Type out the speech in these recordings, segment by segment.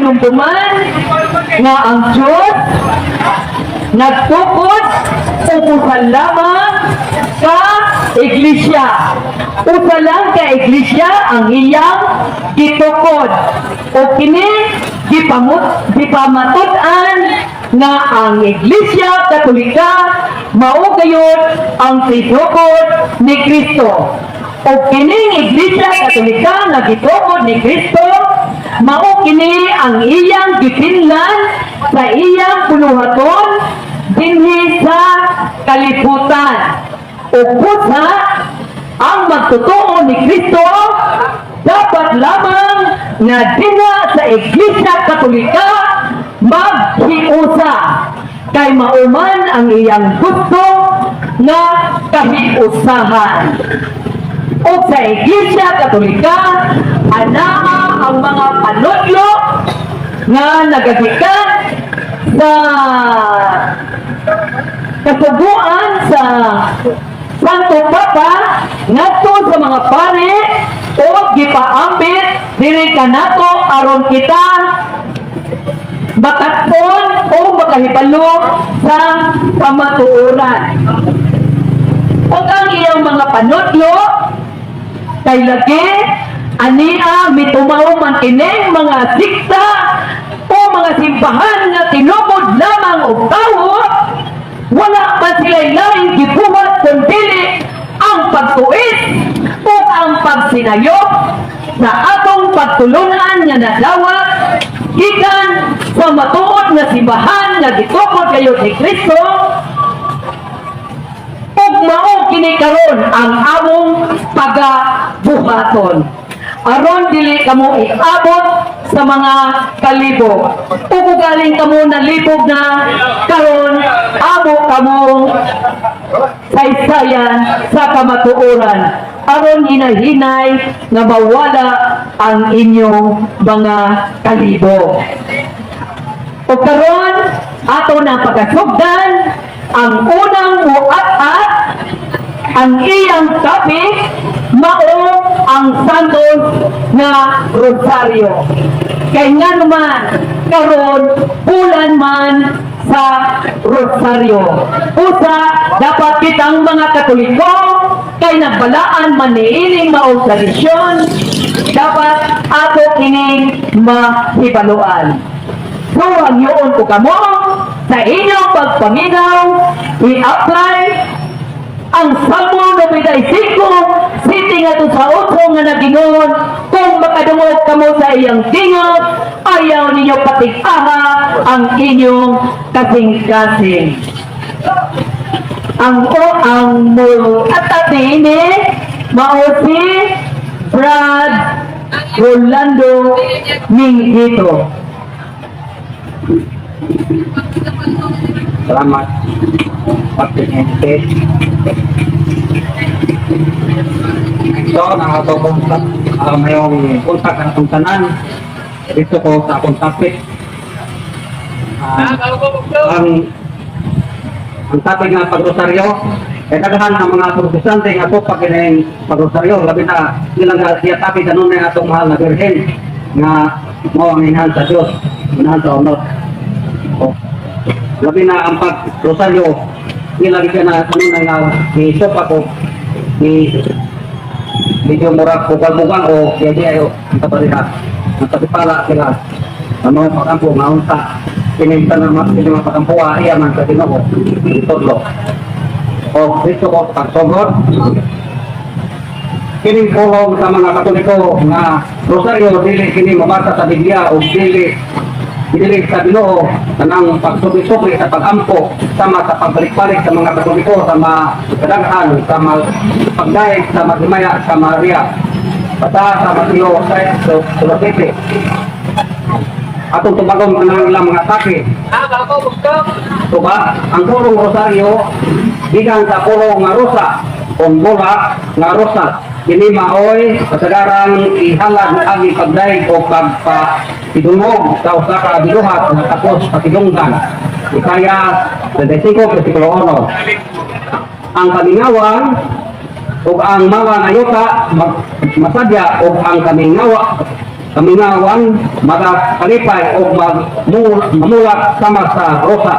hinumduman nga ang Diyos nagtukod og usa lamang ka iglesia. Usa lang ka iglesia ang iyang gitukod. O kini gipamatud-an nga ang Iglesia Katolika mao gayud ang titukod ni Kristo. O kining Iglesia Katolika nga gitukod ni Kristo, mao kini ang iyang gipinlan sa iyang buluhaton dinhi sa kalibutan. O busa ang magtotoo ni Kristo dapat lamang nga dinha sa Iglesia Katolika maghiusa kay mao man ang iyang gusto nga kahiusahan. O sa Iglesia Katolika, anaa ang mga panudlo nga nagagikan sa kasuguan sa Santo Papa ngadto sa mga pare o gipaambit diri kanato aron kita makat-on o makahibalo sa kamatuoran. Ug ang iyang mga panudlo kay lagi ania mitumaw man kining mga sikta o mga simbahan nga tinukod lamang og tawo, wala man sila'y laing gibuhat kundi ang pagtuis o ang pagsinayop sa atong pagtulunan nga nadawat gikan sa matuod nga simbahan nga gitukod gayud ni Kristo, ug mao kini karon ang among pagabuhaton aron dili kamo iabot sa mga kalibog. Ug galing kamo nalibog na karon, amo kamo saysayan sa kamatuoran aron hinahinay nga mawala ang inyong mga kalibog. O karon ato na pagkasugdan ang unang muat-at. Ang iyang topic mao ang Santos nga Rosaryo. Kay nga naman karon bulan man sa Rosaryo. Usa dapat kitang mga Katoliko kay nagbalaan man niining maong tradisyon, dapat ato kining mahibaluan. So, hangyoon ko kamo sa inyong pagpaminaw, i-apply ang Salmo 95, 7 ngadto sa 8 nga nagingon, "Kung makadungog kamo sa iyang tingog, ayaw ninyo patig-aha ang inyong kasing-kasing." Ang o ang mo at atini mao si Brad Rolando Mingito. Salamat, Presidente. So, ang ato kong mayong kontak ang atong tanan. Dito ko sa akong topic. Ang topic nga pagrosaryo, kay daghan ang mga Protestante nga po pag kining pagrosaryo, labi na ilang siya topic kanunay atong mahal na Birhen nga mao ang inahan sa Dios, inahan sa unod. Oh. Labi na ang pag-rosaryo, ilang siya na kanunay nga ni sopa ko ni medyo murag bugal-bugal o kaya di ayo ang taparira. Ang tapipala sila ang mga pakampo nga unta kininta na mga kini mga pakampuha iya man sa Ginoo itudlo. O dito ko pagsugod kining pulong sa mga Katoliko nga rosaryo, dili kini mabasa sa Biblia o dili dili sa Ginoo kanang pagsubli-subli sa pagampo sama sa pagbalik-balik sa mga Katoliko sa mga kadaghan sa mga pagdaig sa maghimaya sa Maria. Basta sa Mateo 6 so 7 atong tubagon ang ilang mga atake. Tuba, ang pulong rosaryo gikan sa pulong nga rosa o bola nga rosa. Kini maoy kasagaran ihalad agi pagdaig o pagpahidungog sa usa ka binuhat nga tapos pakidunggan. Isaiah 35 versikulo 1. Ang kamingawan ug ang mawa nga yuta masadya ug ang kamingawa kamingawan, magakalipay o mamulak sama sa rosa.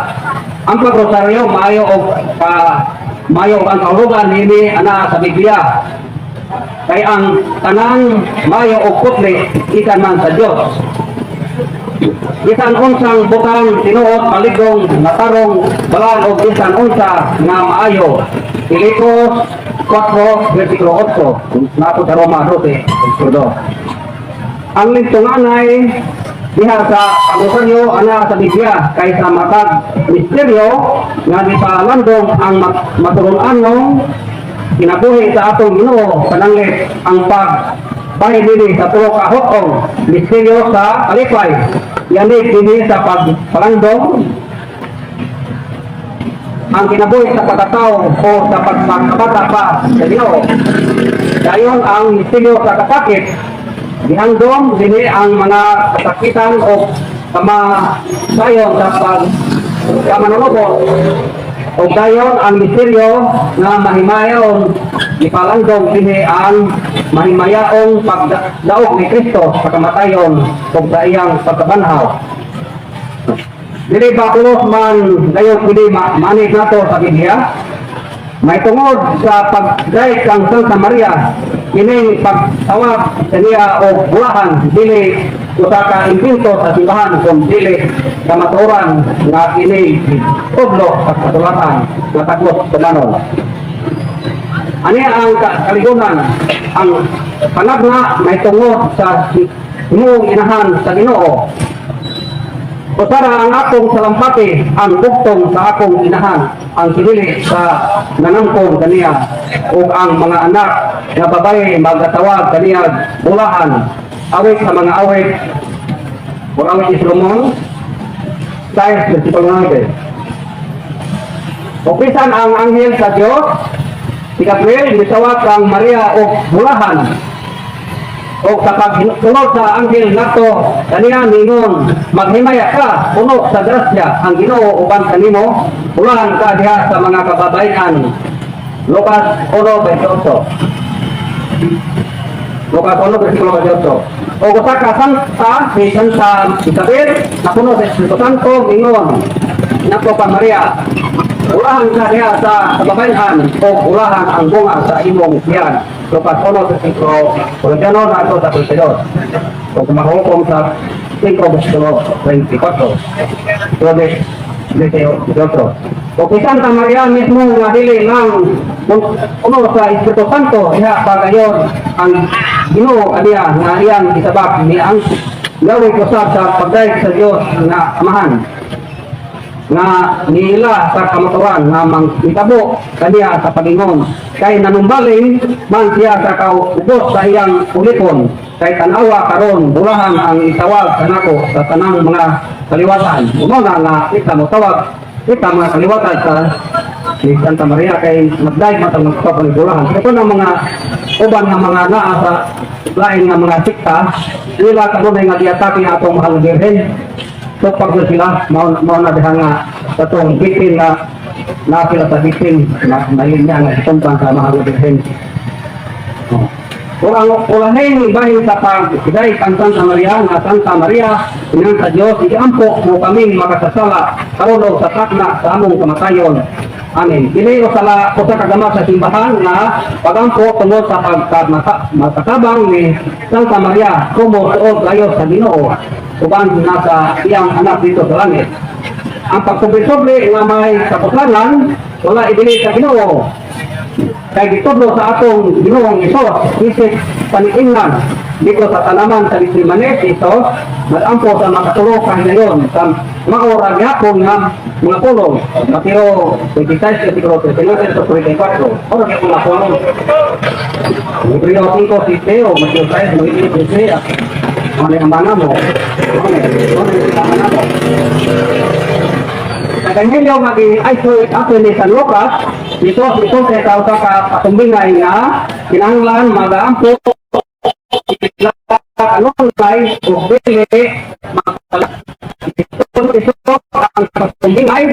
Ang pagrosaryo maayo og ka maayo ang kahulugan niini ana sa Biblia. Kay ang tanang maayo og putli gikan man sa Dios. Bisan unsang butang tinuod, maligong, matarong, balaan og bisan unsa nga maayo. Filipos 4 versikulo 8 nato sa Roma 12 versikulo 2. Ang lintunganay diha sa pagrosaryo ana sa Biblia kay sa matag misteryo nga gipalandong ang maturon-anong kinabuhi sa atong Ginoo, pananglit ang pag dinhi sa tulo ka hukong misteryo sa kalipay, yanig dinhi sa pagpalandong ang kinabuhi sa pagkatao o sa pagpakabata pa sa Ginoo. Dayon ang misteryo sa kasakit, gihandom dinhi ang mga kasakitan o kamasayon sa pag kamanunubos. O dayon ang misteryo nga mahimayon, ipalandong dinhi ang mahimayaong pagdaog ni Kristo sa kamatayon ug sa iyang pagkabanhaw. Dili ba pulos man dayon pwede manid nato sa Biblia? May tungod sa pagdayeg kang Santa Maria, kining pagtawag sa niya og bulahan dili usa ka imbento sa simbahan kung dili kamatuoran nga kini tudlo sa kasulatan nga tagos tumanon. Ani ang kaligunan, ang panagna may tungod sa himuong inahan sa Ginoo. Usara ang akong salampati, ang bugtong sa akong inahan, ang sinili sa nanangkong kaniya, ug ang mga anak nga babae magatawag kaniya bulahan. Awit sa mga awit, o awit ni Solomon, 6, versikulo 9. O bisan ang anghel sa Dios, si Gabriel, mitawag kang Maria og bulahan. O sa pagsunod sa anghel nato, kaniya ningon, "Maghimaya ka, puno sa grasya, ang Ginoo uban kanimo, bulahan ka diha sa mga kababaihan." Lucas 1:28. Lucas 1, versikulo 28. O usa ka santa, si Santa Isabel, napuno sa Espiritu Santo, ningon, nato pa Maria, "Bulahan ka diha sa kababaihan, o bulahan ang bunga sa imong tiyan." Lucas 1, versikulo 41, nato sa 32. O kumahukom sa 5, versikulo 24. Entonces, 18. O kay Santa Maria mismo nga dili lang puno sa Espiritu Santo, diha pa gayon ang Ginoo aniya nga iyang isabak ni ang gawin usab sa pagdayeg sa Dios nga Amahan nga niila sa kamaturan nga mangitabo kaniya sa pagingon kay nanumbaling man siya sa kaubos sa iyang ulipon, kay tan-awa karon, bulahan ang itawag kanako sa tanang mga kaliwatan. Mao na nga kita mo tawag kita mga kaliwatan sa ni Santa Maria kay magdayeg matang magtawag ni bulahan. Ito ng mga uban nga mga naa sa lain nga mga sikta nila kanunay nga giatake ang atong mahal na Birhen. So pag sila mao na diha nga katong bitin na na sila sa bitin na nalinya nga itumpang sa mahal na Birhen. Oh. Ug ang ulahin bahin sa pagdayeg kang Santa Maria nga Santa Maria, inahan sa Dios, iampo mo kaming makasasala karon ug sa takna sa among kamatayon. Amen. Dili usa la usa ka gama sa simbahan nga pagampo tungod sa pagkatabang ni Santa Maria como suod layo sa Ginoo uban nasa iyang anak dito sa langit. Ang pagsubi-subli nga may kapuslanan wala ibili sa Ginoo. Kay gitudlo sa atong Ginoong Hesus isip paniingnan dito sa tanaman sa Getsemanes, ito magampo sa makatulo ka higayon sa mao ra gyapon nga mga pulong. Mateo 26 versikulo 39 to 34. Ora gyapon nga pulong. Hebreo 5, 7 o Mateo 6, 9, 10. Ano ang mana mo? Ano ang mana mo? Sa Ebanghelyo nga ay ato ni San Lucas, ito ito sa usa ka patumbingay nga kinahanglan magaampo sila kanunay ug dili ito ito ang patumbingay.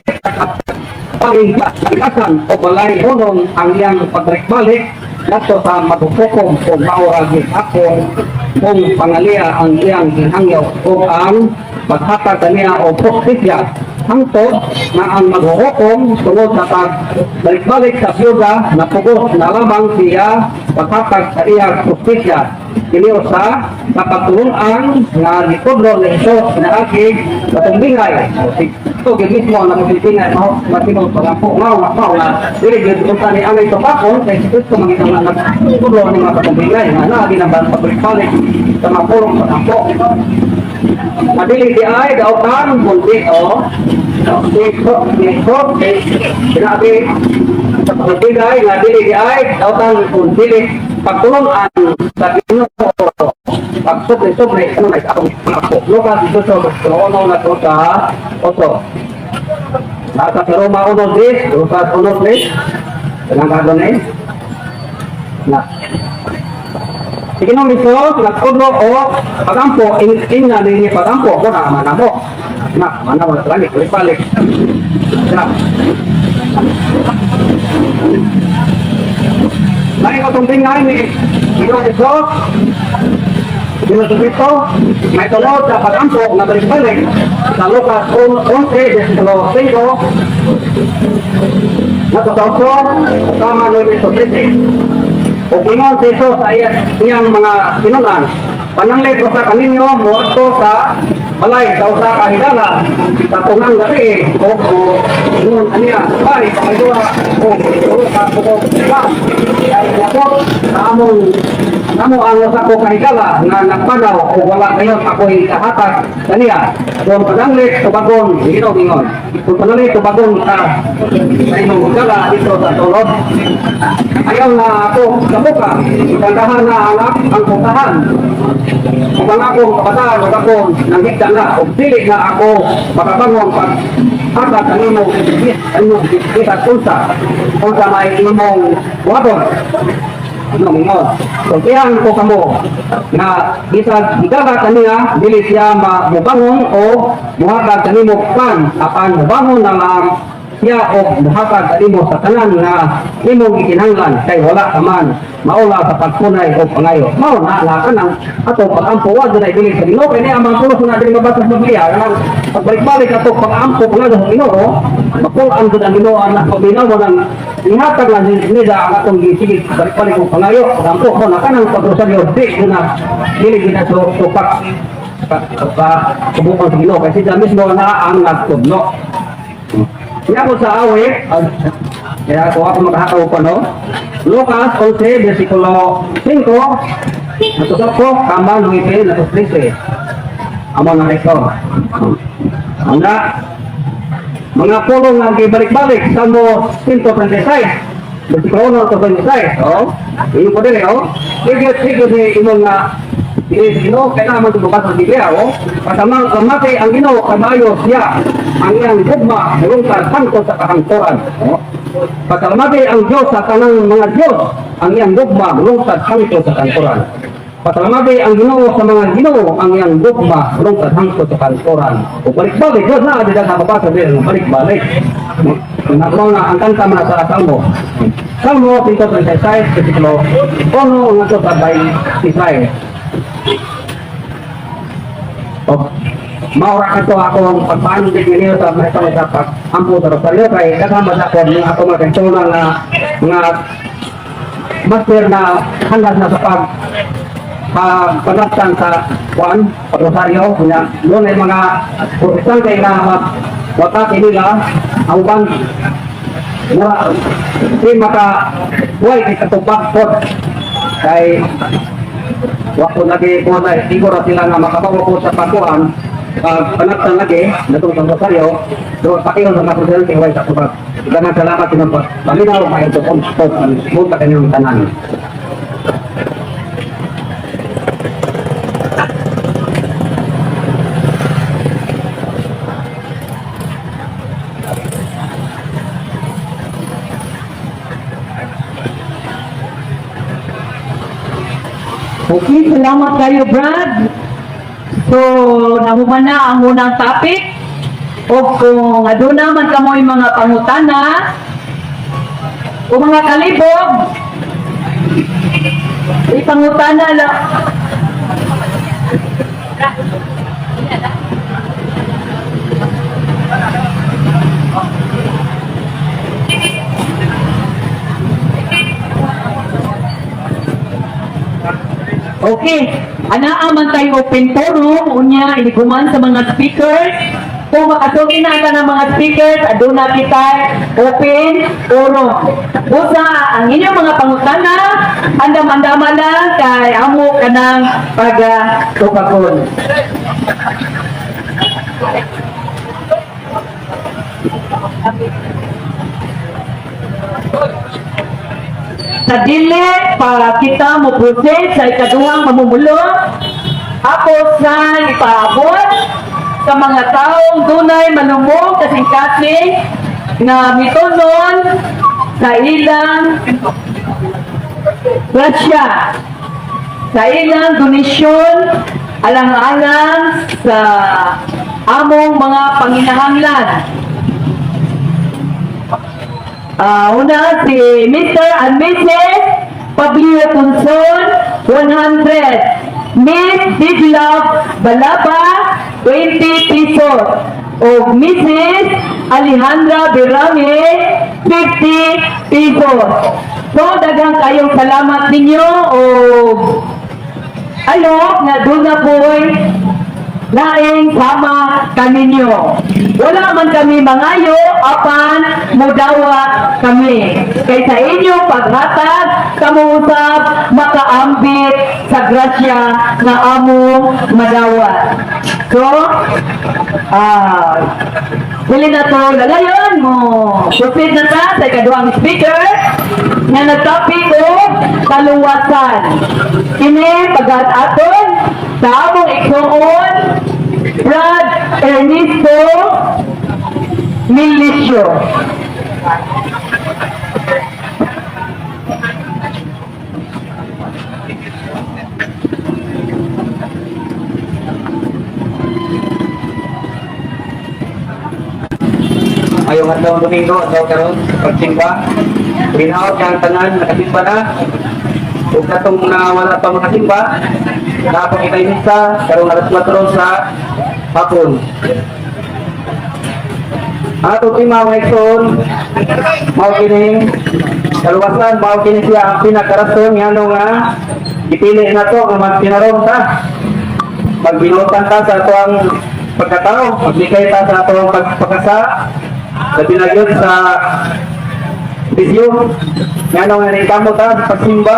Pagkasan o balay hunong ang iyang pagbalik-balik ngadto sa maghuhukom o mao ra akong kung pangalia ang iyang gihangyo o ang paghatag kaniya og hustisya hangtod nga ang maghuhukom tungod sa pagbalik-balik sa byuda napugos na lamang siya paghatag sa iyang hustisya. Kini usa sa pagtulun-an nga gitudlo ni Jesus pinaagi katumbingay. Ito gyud mismo ang nakatumbingay mao matinong pagampo mao nga mao nga dili gyud unta ni anay tupakon kay si Kristo man gyud ang nagtudlo ni mga katumbingay nga naa din ang pagbalik-balik sa mga pulong pagampo. Madili di ay daotan kundi o di ko di ko sinabi sa pagbigay nga dili di ay daotan kung dili pagtulungan sa Ginoo pagsubre-sobre ano ay akong ako. Lucas 18 versikulo 1 na sa 8. Nasa sa Roma 1:10, Lucas 1:10. Ilang kagon eh? Na. Si Ginoong Hesus nagtudlo o pagampo, in na ninyo pagampo, ko na mana mo. Na, mana mo sa langit, balik-balik. Na. Lain ko tumbingay ni Ginoong Hesus, Ginoong Kristo, may tulod sa pagampo na balik-balik sa Lucas 11, versikulo 5, na sa 8, tama 9 sa 13. Ug ingon si Jesus sa iyang mga tinunan, "Pananglit usa kaninyo moadto sa balay sa usa ka higala sa tungang gabi ug ingon aniya, 'Bay, pakayduha og tulo ka buok pan. Kay niabot sa among namo ang usa ko kahigala nga nagpanaw ug wala kayon ako'y kahatag kaniya.' Kung pananglit tubagon," Ginoo ingon, "kung pananglit tubagon ka sa imong higala dito sa sulod, ayaw na ako kabuka, itandahan na anak ang putahan. Ug ang akong kabataan ug akong nanghigda na ug dili na ako makabangon pag hatag kanimo kanimo bisag unsa unsa may imong buhaton." Ano mingon? "Sultihan ko kamo nga bisag higala kaniya dili siya mubangon o muhatag kanimo pan, apan mubangon na lang siya og muhatag kanimo sa tanan nga imong gikinahanglan kay wala ka man maula sa pagkunay o pangayo." Mao na na kanang ato pag-ampo wa na dili sa Ginoo kay niya ang mga pulos na dili mabasa sa Biblia kanang pagbalik-balik ato pag-ampo pangayo sa Ginoo mapul-an gud ang Ginoo ang paminaw mo nang ihatag lang nila ang atong gisigig balik-balik og pangayo pag-ampo mo na kanang pagrosaryo di na dili gid na so tupak pa kubukon sa Ginoo kay siya mismo na ang nagtudlo. Niya ko sa awit, kaya ako ako makahataw ko, no? Lucas 11, versikulo 5, natusok ko, kamba 9, natus 13. Amo na ito. Ang mga pulong nga gibalik-balik, Salmo 136, versikulo 1 to 26, oh. Iyo po din, oh. Sige, sige, ni imong nga Dili Ginoo kay naman bukas sa Biblia, oh. Kasamang kamate ang Ginoo kamayo siya ang iyang gugma mulungtad hangtod sa kahangturan. Oh. Pasalamati ang Diyos sa tanang mga Diyos ang iyang gugma mulungtad hangtod sa kahangturan. Pasalamati ang Ginoo sa mga Ginoo ang iyang gugma mulungtad hangtod sa kahangturan. O balik-balik, Diyos na di na mabasa din, balik-balik. Nagmao na ang kanta man sa Salmo. Salmo 136, versikulo 1 ngadto sa 26. O, maura ka to akong pagpaandig ninyo sa mga sa pag-ampo sa Rosario kay kasama sa ako ng ako mga kaigsuonan nga mga master na handas na sa pag pag panaptan sa kuan pag Rosario nya doon ay mga protestante nga watake nila ang uban mura di maka way kay katubag pod kay wa ko lagi ko na siguro sila nga makabawo ko sa pagkuan pag panaptan lagi natong sa Rosario do pakiyon sa mga presidente way sa tubag. Daghang salamat inyong paminaw may tukon po ang kanyang tanan. Okay, salamat kayo, Brad. So, nahuman na ang unang topic. O kung aduna man kamoy mga pangutana o mga kalibog, ipangutana lang. Okay, anaa man tayo open forum, unya iliguman sa mga speakers. Kung makasugi na ka ng mga speakers, aduna kita open forum. Usa ang inyong mga pangutana, andam-andama lang kay amo kanang pagatubagon. Sa dili para kita mo proceed sa ikaduhang pamumulo, ako sa ipaabot sa mga taong dunay malumong kasing-kasing na mitunon sa ilang grasya, sa ilang donasyon alang-alang sa among mga panginahanglan. Una, si Mr. and Mrs. Pablio Punson, 100. Miss Biglove Balaba, 20 pesos. O Mrs. Alejandra Berame, 50 pesos. So, daghang kayong salamat ninyo o ayo nga doon na po'y laing sama kaninyo. Wala man kami mangayo, apan mudawat kami. Kay sa inyong paghatag, kamuusap, makaambit sa grasya nga among madawat. So, dili na to lalayon mo. Proceed na ta sa ikaduhang speaker nga nagtopic og kaluwasan. Kini paghat-aton sa among igsuon, Brad Ernesto Milicio. Ayong adlaw Domingo, adlaw karon pagsimba. Linaw ang tanan nakasimba na. Ug katong mga wala pa makasimba, naa pa kitay misa karong alas 4 sa hapon. Ato tema, mga igsoon, mao kining kaluwasan, mao kini siya ang pinakarason ngano nga gipili nato nga magtinarong ta. Magbinutan ta sa atoang pagkatao, magbigay ta sa atoang pagpakasa, labi na gyud sa bisyo, ngano nga ningkamo ta sa pagsimba,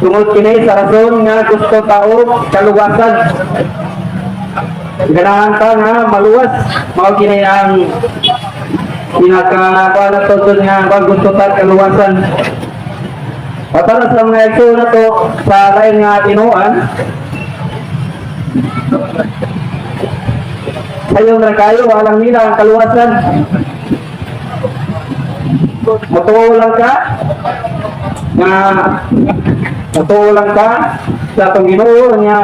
tungod kini sa rason nga gusto tao kaluwasan. Ganahan ta nga maluwas, mao kini ang pinaka na to nga gusto ta kaluwasan. Para sa mga igsoon na to sa lain nga tinuan, sayon ra kayo, walang nila ang kaluwasan. Mutuo lang ka nga mutuo lang ka sa atong Ginoo nga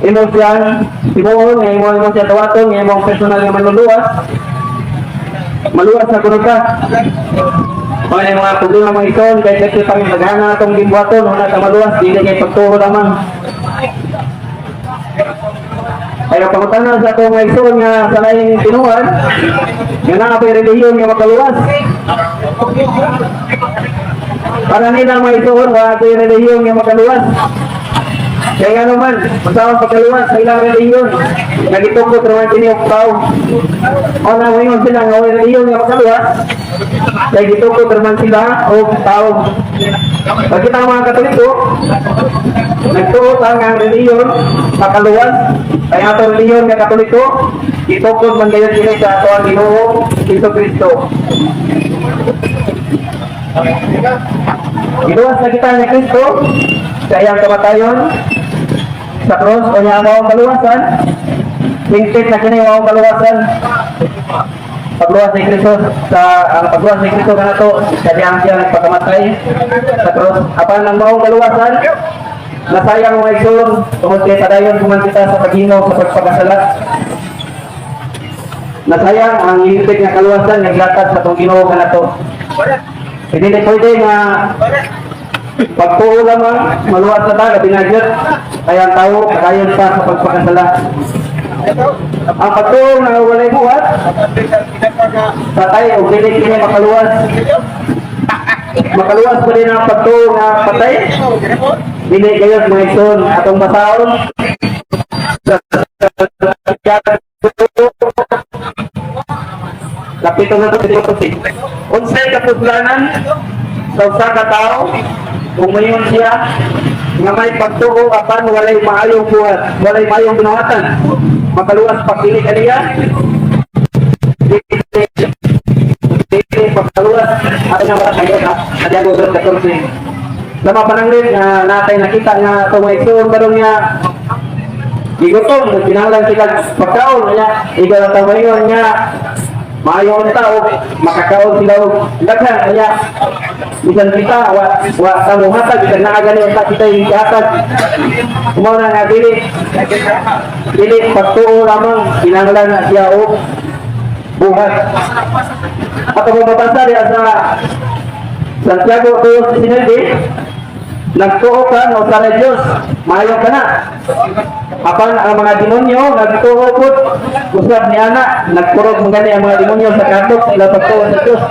imo siyang tibuon, nga imo imo siya dawaton, nga imong personal nga manluluwas, maluwas na kuno ka. Mga yung mga problema, mga igsoon, kay kasi pang naghana atong gimbuhaton, wala ka maluwas, dili kay pagtuo lamang. Kaya pangutana sa atong mga igsoon nga sa laing tinuan, nga naa pa'y relihiyon nga makaluwas. Para nila, mga igsoon, wala pa'y relihiyon nga makaluwas. Kaya nga naman, masawang pagkaluwas sa ilang relihiyon, nagitukot naman kini og tao. O na ngayon sila nga way relihiyon nga makaluwas, kaya gitukot naman sila og tao. Pag kita mga Katoliko, nagtuo ta nga ang relihiyon makaluwas, kaya ato relihiyon nga Katoliko, gitukod man gayon kini sa ato ang Ginoo Hesus Kristo. Giluwas na kita ni Kristo sa iyang kamatayon sa cross o niya ang maong kaluwasan. Hingpit na kini maong kaluwasan. Pagluwas ni Kristo sa ang pagluwas ni Kristo kanato sa diyang siya nagpakamatay sa cross. Apan ang maong kaluwasan Nasayang, mga igsoon, tungod kay padayon kuman kita sa paghingaw sa pagpakasala. Nasayang ang hingpit nga kaluwasan nga gihatag sa atong Ginoo kanato. Hindi na pwede nga pagtuo lamang maluwas na ta, labi na gyud kaya ang tao padayon pa sa pagpakasala. Ang pagtuo nga walay buhat, patay o dili kini makaluwas. Makaluwas pa din ang pagtuo nga patay? Dili gayud, mga igsoon. Atong basahon sa Santiago Kapitulo 2, Unsay kapuslanan sa usa ka tawo kung mayon siya nga may pagtuo apan walay maayong buhat, walay maayong binuhatan? Makaluwas pa kini kaniya? Dili, dili pagkaluwas. Ato nga basa sa Santiago 2:14. Lama pananglit nga natay nakita nga atong mga igsoon karon nga gigutom, nagkinahanglan sila pagkaon niya, ikaw ang tamayon nga maayo unta o makakaon sila og daghan kaya bisan kita wa wa ta mohatag, bisan naa gani unta kita ihatag. Mao na nga dili dili pagtuo lamang, kinahanglan na siya og buhat. Ato mo mabasa diha sa Santiago 2:19, "Nagtuo ka nga usa ra Dios, maayo ka na. Apan ang mga demonyo nagtuo pud usab niana, nagkurog man gani ang mga demonyo sa kahadlok sa ilang pagtuo sa Dios."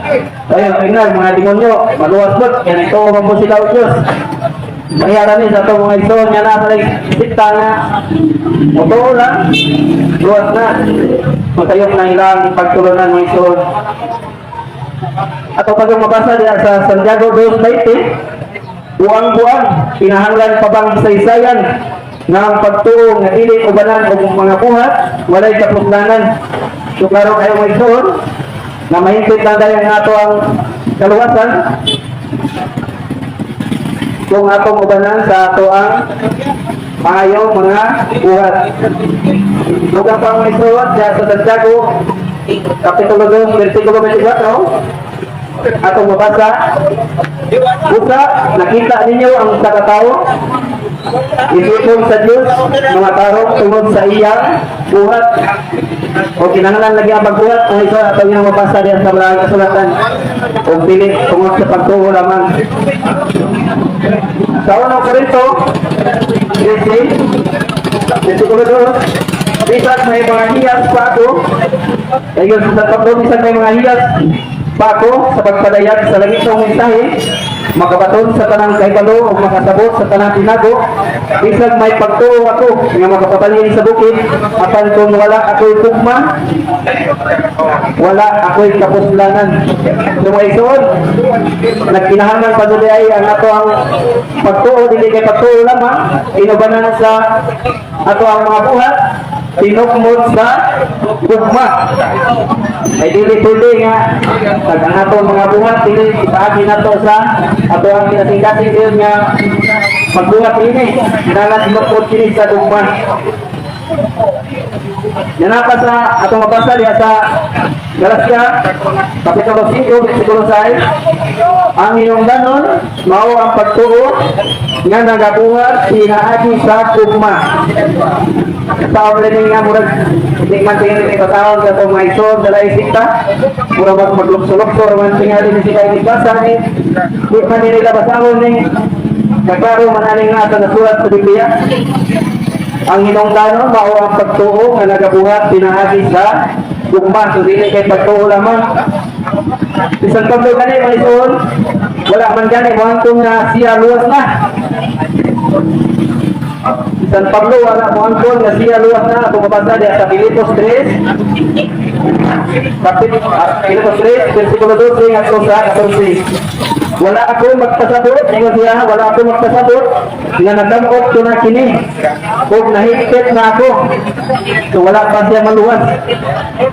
Ayon tingnan mga demonyo maluwas pud kay nagtuo man po sila sa Dios. Mangyara ni sa atong mga igsoon nga naa sa sikta nga motuo lang, luwas na. Masayop na ilang pagtulunan, mga igsoon. Ato pag mabasa diha sa Santiago 2:20, "Buang-buang, kinahanglan pa bang saysayan nga ang pagtuo nga dili ubanan og mga buhat walay kapuslanan?" So klaro kayo, mga igsoon, na mahingpit lang dayon nga ato ang kaluwasan kung atong ubanan sa ato ang maayong mga buhat. Dugang pa, mga igsoon, diha sa Santiago Kapitulo 2, versikulo 24, atong mabasa, "Busa, nakita ninyo ang usa ka tawo, isipon sa Dios, mga tarong tungod sa iyang buhat." O kinahanglan lagi ang pagbuhat kung ito ato yung mabasa diyan sa mga kasulatan. O dili tungod sa pagtuo lamang. Sa unang Korinto 13, versikulo 2, "Bisan may mga hiyas pa ako," ayun sa tatlo, "bisan may mga hiyas pa ako sa pagpadayag sa langitong mensahe, makabaton sa tanang kahibalo o makasabot sa tanang tinago, bisan may pagtuo ako nga makapabalhin sa bukid, apan kung wala ako'y gugma, wala ako'y kapuslanan." So mga igsoon, nagkinahanglan pa dili ay ang ato ang pagtuo, dili kay pagtuo lamang, inubanan sa ato ang mga buhat, tinukmod sa gugma. Ay dili pwede nga pag ang ato mga buhat dili ipaagi nato sa ato ang kinasing-kasing diyon nga magbuhat ini, kinahanglan tinukmod kini sa gugma. Yan pa sa atong mabasa diha sa Galacia, Kapitulo 5, versikulo 6, "Ang hinungdanon, mao ang pagtuo nga nagabuhat pinaagi sa gugma." Sa rin nga murag di man tingin ni basahon sa atong mga igsoon sa laing sikta, murag maglukso-lukso man tingali ni sila basa ni di man nila basahon ni kaklaro man ani nga ato nasulat sa Biblia. Ang hinungdanon mao ang pagtuo nga nagabuhat pinaagi sa gugma. So dili kay pagtuo lamang. Bisan Pablo gani, mga igsoon, wala man gani moangkon nga siya luwas na. San Pablo wala moangkon nga siya luwas na. Kung mabasa diha sa Filipos 3, Filipos 3, versikulo 12 ngadto sa 14. "Wala ako magpasabot," ingon siya, "wala ako magpasabot nga nadamot ko na kini ug nahigpit na ako." So wala pa siya maluwas.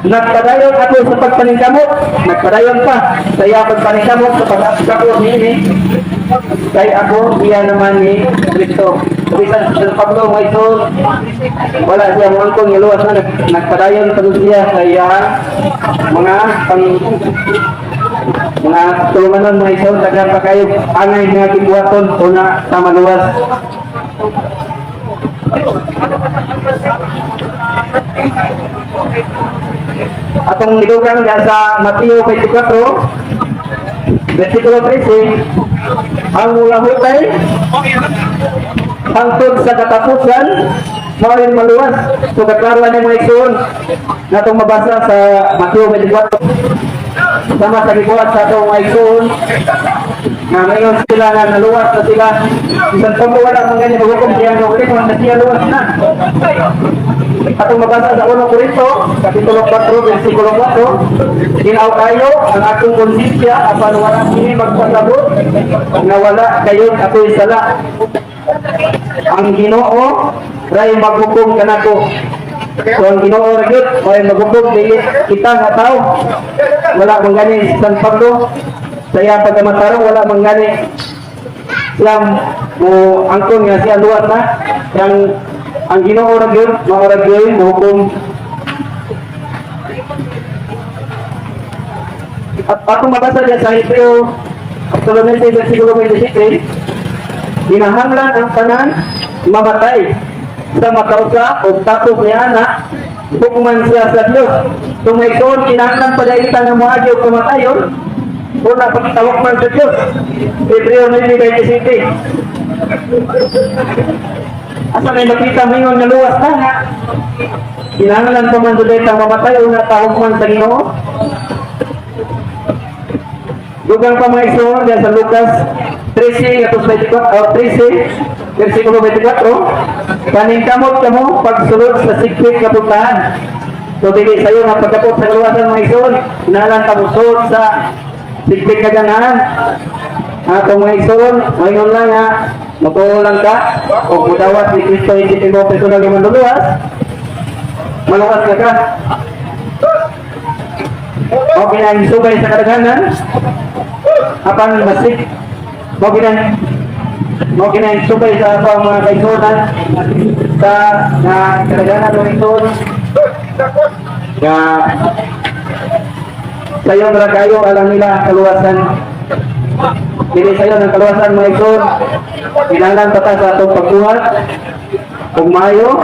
"Nagpadayon ako sa pagpaningkamot," nagpadayon pa sa iya pagpaningkamot sa pag-abot niini, "kay ako iya naman ni Kristo." So, bisan si San Pablo, mga igsoon, wala siya moangkon nga luwas na, nagpadayon pa siya sa iyang mga pang mga tulumanon, mga igsoon, daghan pa kayo angay nga gibuhaton una sa maluwas. Atong nidugang diha sa Mateo 24, versikulo 13, ang mulahutay hangtod sa katapusan, mao'y maluwas. So kaklaro ani, mga igsoon, natong mabasa sa Mateo 24, sama sa gibuhat sa atong mga igsoon na ngayon sila na naluwas na sila. Bisan pa wala man gani maghukom siya nga ulit na siya, luwas na. Atong mabasa sa 1 Korinto, Kapitulo 4, versikulo 4, "Ginaw kayo ang akong konsensya, apan wala kini magpasabot nga wala kayo ako'y sala. Ang Ginoo ray maghukom kanako." So ang Ginoo ra gyud may maghukom, dili kita nga tao. Wala man gani si San Pablo sa iyang pagkamatarong, wala man gani siya mo angkon nga siya luwas na. Ang Ginoo ra gyud, mao ra gyud mohukom. At atong mabasa diya sa Hebreo Kapitulo 9, versikulo 27, "Kinahanglan ang tanan mamatay sa makausa o tapos niya na hukman siya sa Dios." Kung may ikoon, kinahanglan pa dahil nga moagi og kamatayon o napagtawag man sa Dios. Hebreo 9:27. Asa may makita mo nga luwas na nga? Kinahanglan pa man dili mamatay o natawag man sa Ginoo. Dugang pa, mga igsoon, diyan sa Lucas 13, atos 24, oh, 13, versikulo 24, "Paningkamot kamo pagsulod sa sigpit nga pultahan." So dili sayo nga pagkapot sa kaluwasan, mga igsoon, kinahanglan ka mosulod sa sigpit nga ganahan. Atong mga igsoon, ngayon lang nga, mutuo lang ka, o mudawat ni Kristo isip mo personal nga manluluwas, maluwas ka ka. Okay na ang subay sa kadaghanan, apan masik, mao gina ang subay sa atong mga kaigsuonan sa nga kadaghanan ng igsoon nga sayon ra kayo alam nila ang kaluwasan. Dili sayon ang kaluwasan, mga igsoon. Kinahanglan pa ta sa atong pagbuhat ug maayo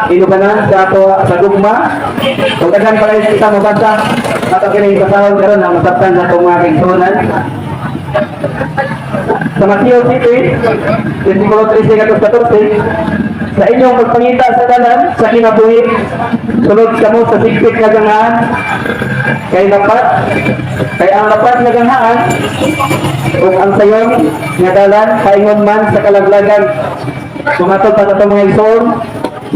inubanan sa ato sa gugma ug daghan pa kayo kita mabasa. Ato kini basahon karon ang masabtan sa atong mga kaigsuonan sa Mateo 7, versikulo 13 ngadto 14, "Sa inyong pagpangita sa dalan sa kinabuhi, sulod kamo sa sigpit nga ganghaan, kay ang lapat nga ganghaan ug ang sayon nga dalan paingon man sa kalaglagan." Sumatod pa sa atong mga igsoon,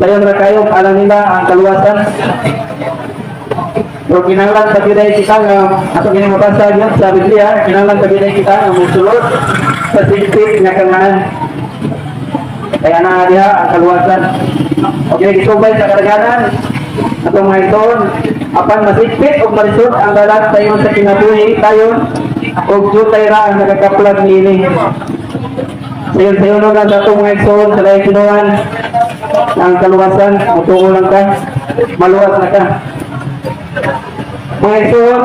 sayon ra kayo alam nila ang kaluwasan. So kinahanglan pa gyud kita nga ato kini mabasa diyan sa Biblia, kinahanglan pa gyud kita nga mosulod sa sigpit nga kangaan. Kaya na diha ang kaluwasan. Okay, gisubay sa kadaghanan atong mga igsoon, apan masigpit ug malisod ang dalan sayon sa kinabuhi tayon ug jutay ra ang nagakaplag niini. Sayon-sayon lang sa atong mga igsoon sa laing tinuan ang kaluwasan, mutuo lang ka, maluwas na ka. Mga igsoon,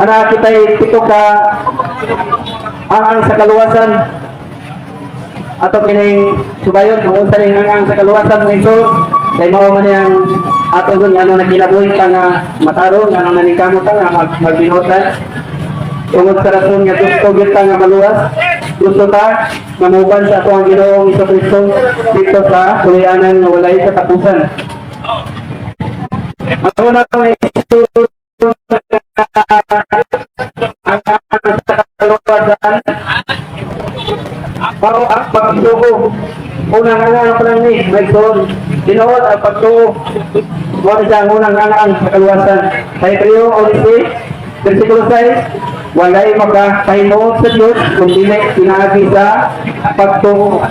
ana kita'y pito ka ang sa kaluwasan. Ato kining subayon kung unsa ning ang sa kaluwasan, mga igsoon, kay mao man yang ato gun ano nagkinabuhi ta nga matarong, ano naningkamot ta nga magbinuotan tungod sa rason nga gusto gyud ta nga maluwas, gusto ta nga muuban sa ato ang Ginoong Kristo dito sa puloy-anan nga walay katapusan. Ang una, mga igsoon, ang sa kaluwasan mao ang pagtuo. Unang ang pa lang ni, may igsoon. Tinuod ang pagtuo. Mao na siya ang unang ang sa kaluwasan. Sa Hebreo 11, versikulo 6, "Walay makapahimuot sa Diyos kung dili pinaagi sa pagtuo."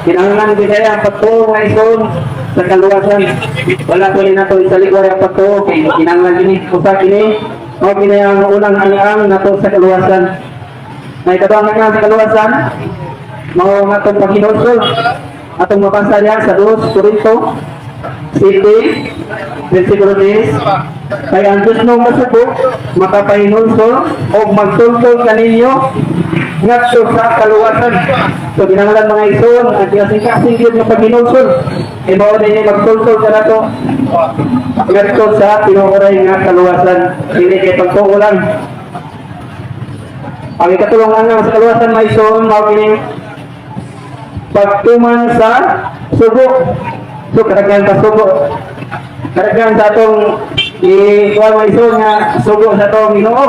Kinahanglan gyud kaya ang pagtuo, mga igsoon, sa kaluwasan. Wala ko ni nato isaligwar ang pagtuo kay kinahanglan kini, usa kini mao kini ang unang ang nato sa kaluwasan. May kaduhang ang sa kaluwasan mao ang atong paghinulsol. Atong mabasa diha sa 2 Korinto 7, versikulo 10, kay ang Diyos nung masubo, makapahinulsol o magtultol kaninyo ngadto sa kaluwasan. So kinahanglan, mga igsoon, ang kasing-kasing gyud nga paghinulsol. E mao din yung magtultol ka nato ngadto sa tinuoray nga kaluwasan. Dili kay pagtuo lang. Ang ikatulong nga sa kaluwasan, mga igsoon, mao kining pagtuman sa sugo. So karaghan sa sugo. Karaghan sa atong i-kuha, mga igsoon, nga sugo sa atong Ginoo.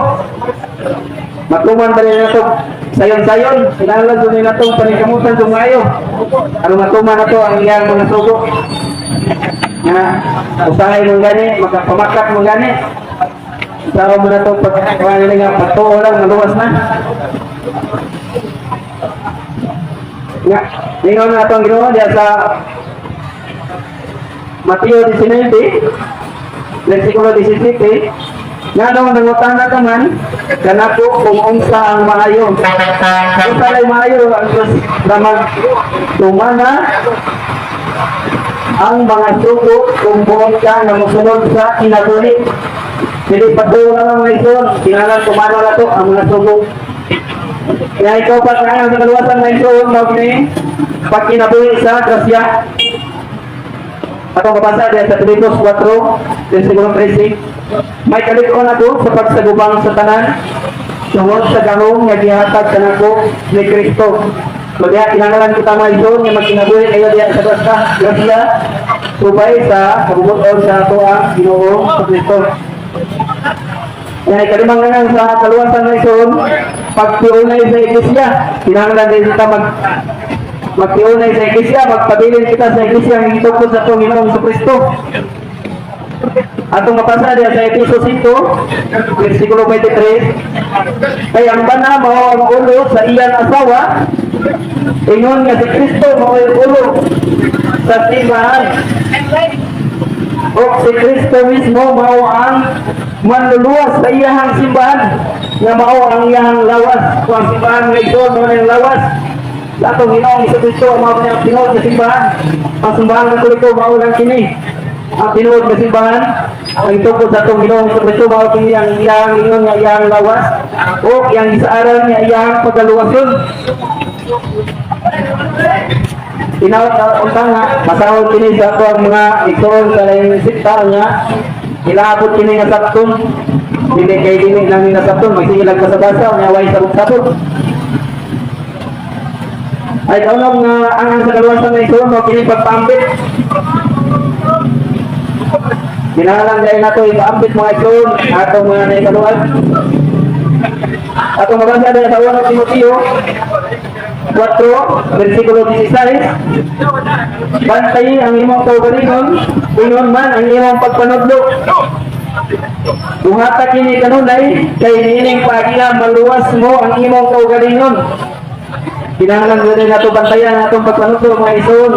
Matuman pa rin nato sayon-sayon, kinahanglan jud ni natong paningkamutan kung maayo. Aron matuman nato ang iyang mga sugo. Nga usahay mong gani, makapamakat mong gani. Sa mo na itong pag nga pagtuo lang, maluwas na. Nga, ningon na itong Ginoo diya sa Mateo 19, versikulo 17, "Nganong nangutana ka man kanako kung unsa ang maayo? Unsa lay maayo? Ang Diyos na magtumana ang mga sugo kung buot ka nga mosunod sa kinabuhi." Dili pagtuo na lang, mga igsoon, kinahanglan tumana na to ang mga sugo. Kaya ikaw pa kaya sa kaluwasan, mga igsoon, mao kini pagkinabuhi sa grasya. Atong mabasa diya sa Filipos 4, versikulo 13, "May kalig-on ako sa pagsagubang sa tanan, tungod sa gahom nga gihatag kanako ni Kristo." So diya kinahanglan kita, mga igsoon, nga magkinabuhi kayo diya sa grasya, grasya subay sa kabubut-on sa atoang Ginoo sa Kristo. Yan ay kalimang nga sa kaluwasan, mga igsoon, pagtiunay sa iglesia. Kinahanglan din kita magtiunay sa iglesia, magpabilin kita sa iglesia nga gitukod sa atong Ginoong Kristo. Atong mabasa diya sa Efeso 5, versikulo 23, "Kay ang bana mao ang ulo sa iyang asawa, ingon nga si Kristo mao ang ulo sa simbahan. O si Kristo mismo mao ang manluluwas sa iyahang simbahan, nga mao ang iyahang lawas." Kung ang simbahan nga ito, mao na ang lawas sa atong Ginoong Kristo, mao na ang tinuod nga simbahan. Ang simbahan ng Katoliko, mao lang kini. Ang tinuod nga simbahan, ang itukod sa atong Ginoong Kristo, mao kini ang iyang ingon nga iyang lawas o iyang gisaaran nga iyang pagaluwason. Tinawag na unta nga masahol kini sa ato ang mga igsoon sa laing sikta nga ilaabot kini nga sabton. Dili kay dili lang nga sabton, magsige lang basa-basa nya way sabot-sabot. Ay kaunom nga ang sa kaluwasan, nga igsoon, mao kini pagpaambit. Kinahanglan dahil nato ipaambit, mga igsoon, atong mga naikaluwas. Atong mabasa dahil sa 1 Timoteo 4, versikulo 16, "Bantay ang imong kaugalingon, ingon man ang imong pagpanudlo. Buhata kini kanunay, kay niining paagiha maluwas mo ang imong kaugalingon." Kinahanglan gyud nato bantayan ang atong pagpanudlo, mga igsoon.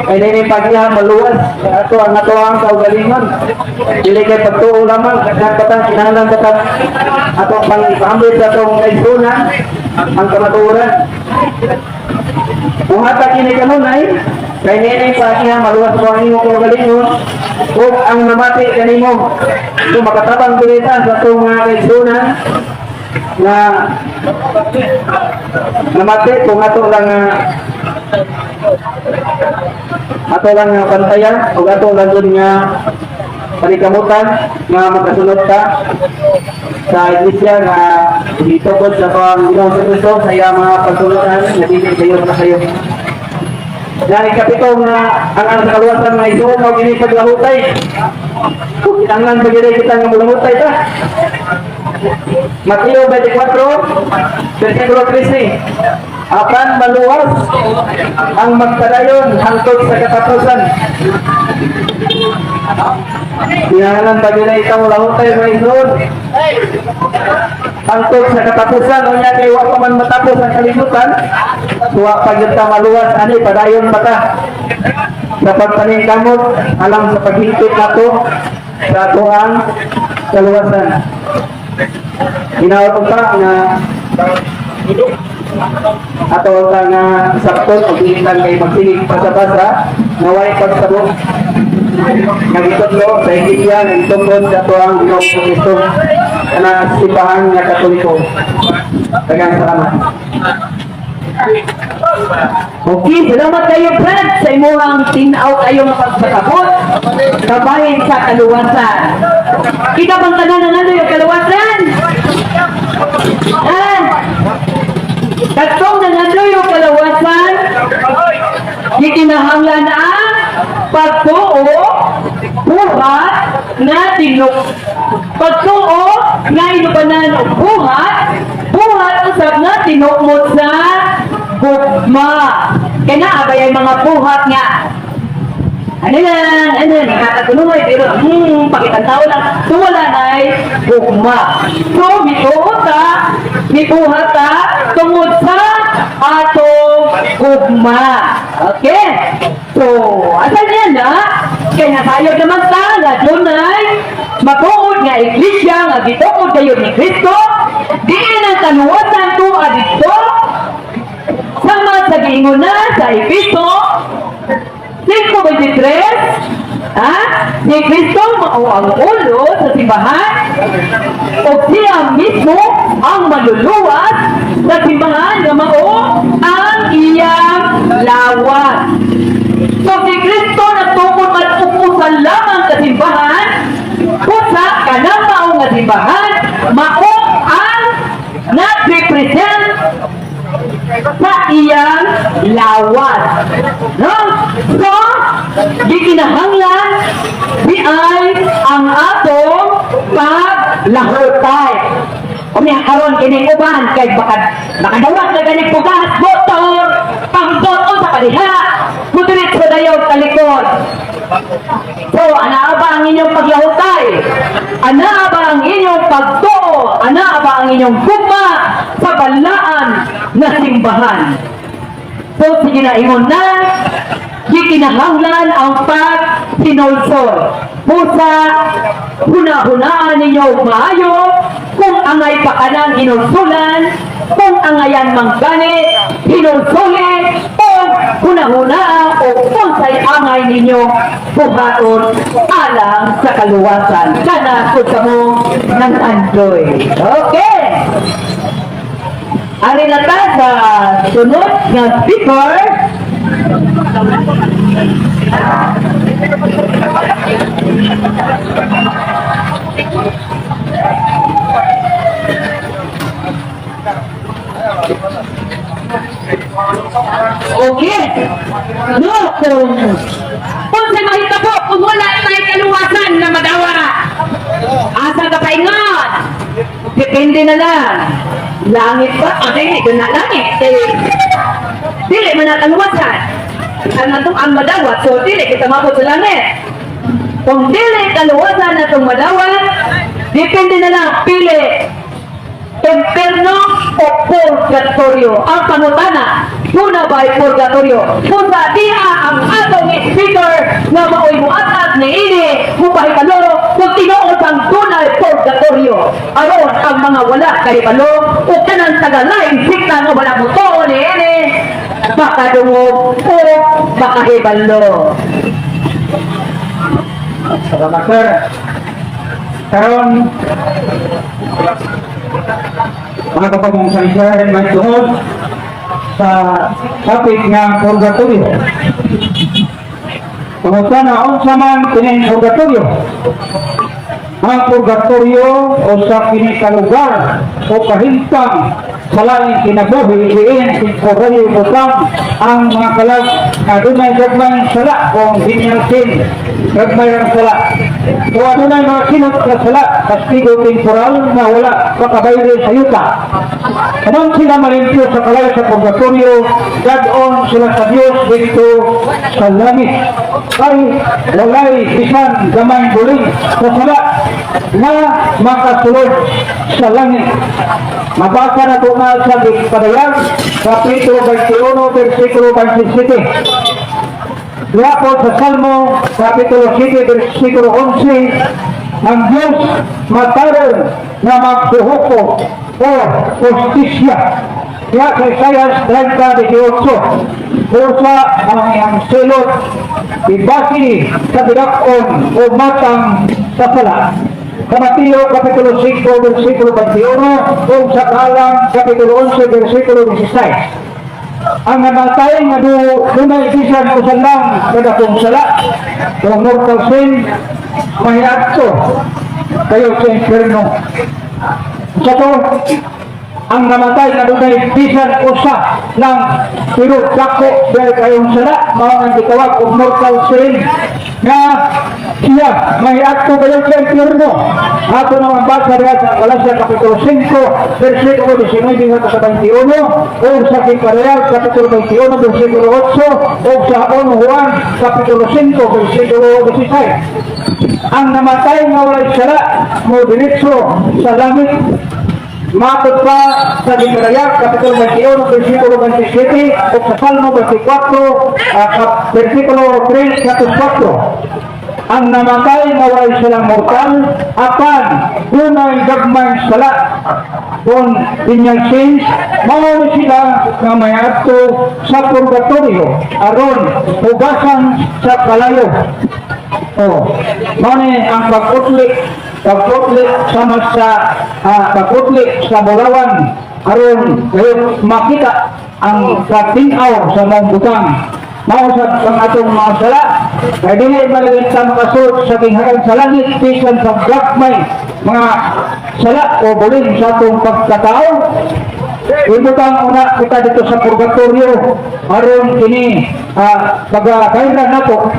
Kay niining paagiha maluwas ato ang ato ang kaugalingon. Dili kay pagtuo lamang, daghan pa ta, kinahanglan pa ta atong pang-ipaambit sa atong kaigsuonan ang kamatuoran. "Buhata kini kanunay, kay niining paagiha maluwas mo ang imong kaugalingon ug ang namati kanimo." Kung makatabang dili ta sa atong mga kaigsuonan nga namati kung ato lang nga pantayan ug ato lang jud nga panikamutan nga makasunod ta sa iglesia nga gitukod sa atong Ginoong Kristo sa iyang mga pagtulunan nga dili sayo sa sayo. Na ikapito nga ang sa kaluwasan, nga igsoon, mao kini paglahutay. Kung kinahanglan pa gyud kita nga mulahutay ta. Mateo 24, versikulo 13, "Apan maluwas ang magpadayon hangtod sa katapusan." Kinahanglan pa gyud ikaw lahutay, mga igsoon. Hangtod sa katapusan, unya kay wa pa man matapos ang kalibutan, wa pa gyud ta maluwas ani, padayon pa ta sa pagpaningkamot alang sa paghingpit nato sa atoang kaluwasan. Hinaot ta nga ato ta nga sakton og diitan kay magsigig basa-basa nga way pagsabot. Nga gitudlo sa Iglesia nga tungkol sa atoang Ginoong Kristo na simbahan nga Katoliko. Daghang salamat. Okay, salamat kayo, Brad, sa imuhang tinaw kayo nga pagpasabot kabahin sa kaluwasan. Kita bang tanan ng ano yung kaluwasan? Ah, katong nangandoy yung kaluwasan, gikinahanglan ang pagtuo, buhat na tinuk. Pagtuo nga inubanan og buhat, buhat usab nga tinukmot sa gugma. Kaya na abay ay mga buhat nga ano lang, ano, nakakatulungoy, pero pakitang tao lang, so wala na'y gugma. So, mituo ta, mituha ta, tungod sa atong gugma. Okay? So, asan yan na? Kaya nasayod naman ta, nga dunay matuod nga iglesia, nga gituod kayo ni Kristo, diin ang kaluwasan ko adito, sama sa giingon na sa Efeso 5:23, ha? Si Kristo mao ang ulo sa simbahan o siya mismo ang maluluwas sa simbahan nga mao ang iyang lawas. So si Kristo nagtukod man og usa lamang ka simbahan, usa kanang mao nga simbahan mao ang nag-represent sa iyang lawas. No? So, gikinahanglan di ay ang atong paglahutay. Unya karon kining uban kay baka makadawat na ganing pugas motor pangboto sa paliha mudiretso dayon talikod. So, anaa ba ang inyong paglahutay? Anaa ba ang inyong pagtuo? Anaa ba ang inyong gugma sa balaan na simbahan? So, sige na ingon na, gikinahanglan ang paghinulsol. Busa, huna-hunaan ninyo maayo, kung angay pa kanang hinulsulan, kung angayan mang gani, hinulsuli, o huna-hunaan o unsay angay ninyo buhaton alang sa kaluwasan. Kana kung kamo ng andoy. Okay! Ari na ta sa sunod nga speaker. Okay. No, kung sa mahitabo, kung wala tayo kaluwasan na madawa, asa ka paingon? Depende na lang. Langit ba? O, dili, doon na langit. Eh, dili man na kaluwasan. Ang atong ang madawat, so dili kita mabot sa langit. Kung dili kaluwasan na itong madawat, depende na lang, pili imperno o purgatorio. Ang pangutana, muna ba ay purgatorio? Punta diha ang atong speaker nga maoy muat-at ni ini mupahibalo kung tinuod ang dunay purgatorio. Aron ang mga wala kahibalo o kanang taga-laing sikta nga wala mo ni ini makadungog o makahibalo. Salamat, sir. Karon mga kapatid sa Israel, may tungod sa topic nga purgatorio. Tungod sana, unsa man kining purgatorio? Ang purgatorio o sa kini ka lugar o kahimtang sa laing kinabuhi diin temporary butang ang mga kalag na dunay gagmayng sala o venial sin, gagmay ang sala. So adunay mga kinot sa sala, kastigo temporal na wala pakabayre sa yuta. Kanang sila malimpyo sa kalay sa purgatorio, dad-on sila sa Dios dito sa langit. Ay walay bisan gamay buling sa sala na makasulod sa langit. Mabasa na ito na sa Padayag, Kapitulo 21, versikulo 27. Diha sa Salmo, Kapitulo 7, versikulo 11, ang Diyos matarong na maghuhukom o hustisya. Kaya sa Isaiah 30:18. Busa ang iyang silot ibasi sa gidak-on o matang sa sala. Sa Mateo Kapitulo 5, versikulo 21 o sa Kahalang Kapitulo 11, versikulo 16. Ang namatay nga dunay bisan usa lang kadakong sala o mortal sin, mahiadto kayo sa impyerno. Sa to, ang namatay na dunay bisan usa lang pero dako dahil kayong sala, mao ang gitawag og mortal sin nga siya mahiadto kayo sa impyerno. Ato naman basa diha sa Galacia Kapitulo 5, versikulo 19 hanggang sa 21, o sa Kiparayag Kapitulo 21, versikulo 8, o sa 1 Juan Kapitulo 5, versikulo 16. Ang namatay nga walay sala mo diretso sa langit. Matod pa sa Gimarayag, Kapitulo 21, versikulo 27, o sa Salmo 24, versikulo 3 hanggang 4. Ang namatay nga walay salang mortal, apan dunay gagmay sala, kung venial sins, mao ni sila nga mayadto sa purgatorio aron hugasan sa kalayo. Oh, mao ni ang pag-utli sama sa pag-utli sa bulawan aron kayo makita ang katin-aw sa mga butang. Mao sa ang atong mga sala kay dili man ta makasud sa gingharian sa langit bisan sa gagmay mga sala o bulin sa atong pagkatao. Ibutang una kita dito sa purgatorio aron kini pagkakailan nato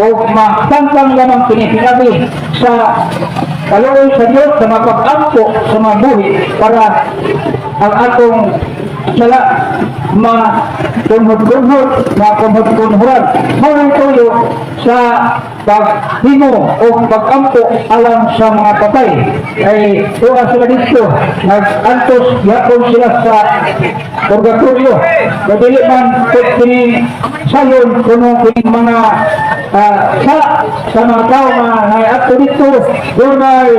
o matangkang lamang kini sinabi sa kaluoy sa Diyos sa mapag-ampo sa mga buhi para ang atong sala makunhod-kunhod, makunhod-kunhuran. Mga tuyo sa paghimo o pag-ampo alang sa mga patay. Ay tuwa sila dito, nag-antos yapon sila sa purgatorio. Madili man kini sayon kuno kini mga sa mga tao nga naadto dito dunay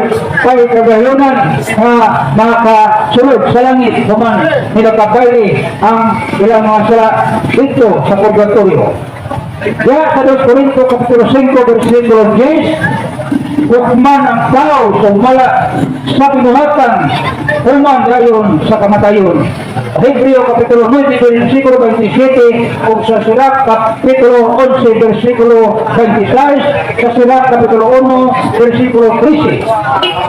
pay kagayunan nga makasulod sa langit human nila kabayli ang ilang mga sala dito sa purgatorio. Ya sa 2 Corinto Kapitulo 5 versikulo 10, hukman ang tao sa humala sa binuhatan, human gayon sa kamatayon. Hebreo Kapitulo 9, versikulo 27, ug sa Sirach Kapitulo 11, versikulo 26, sa Sirach Kapitulo 1, versikulo 13.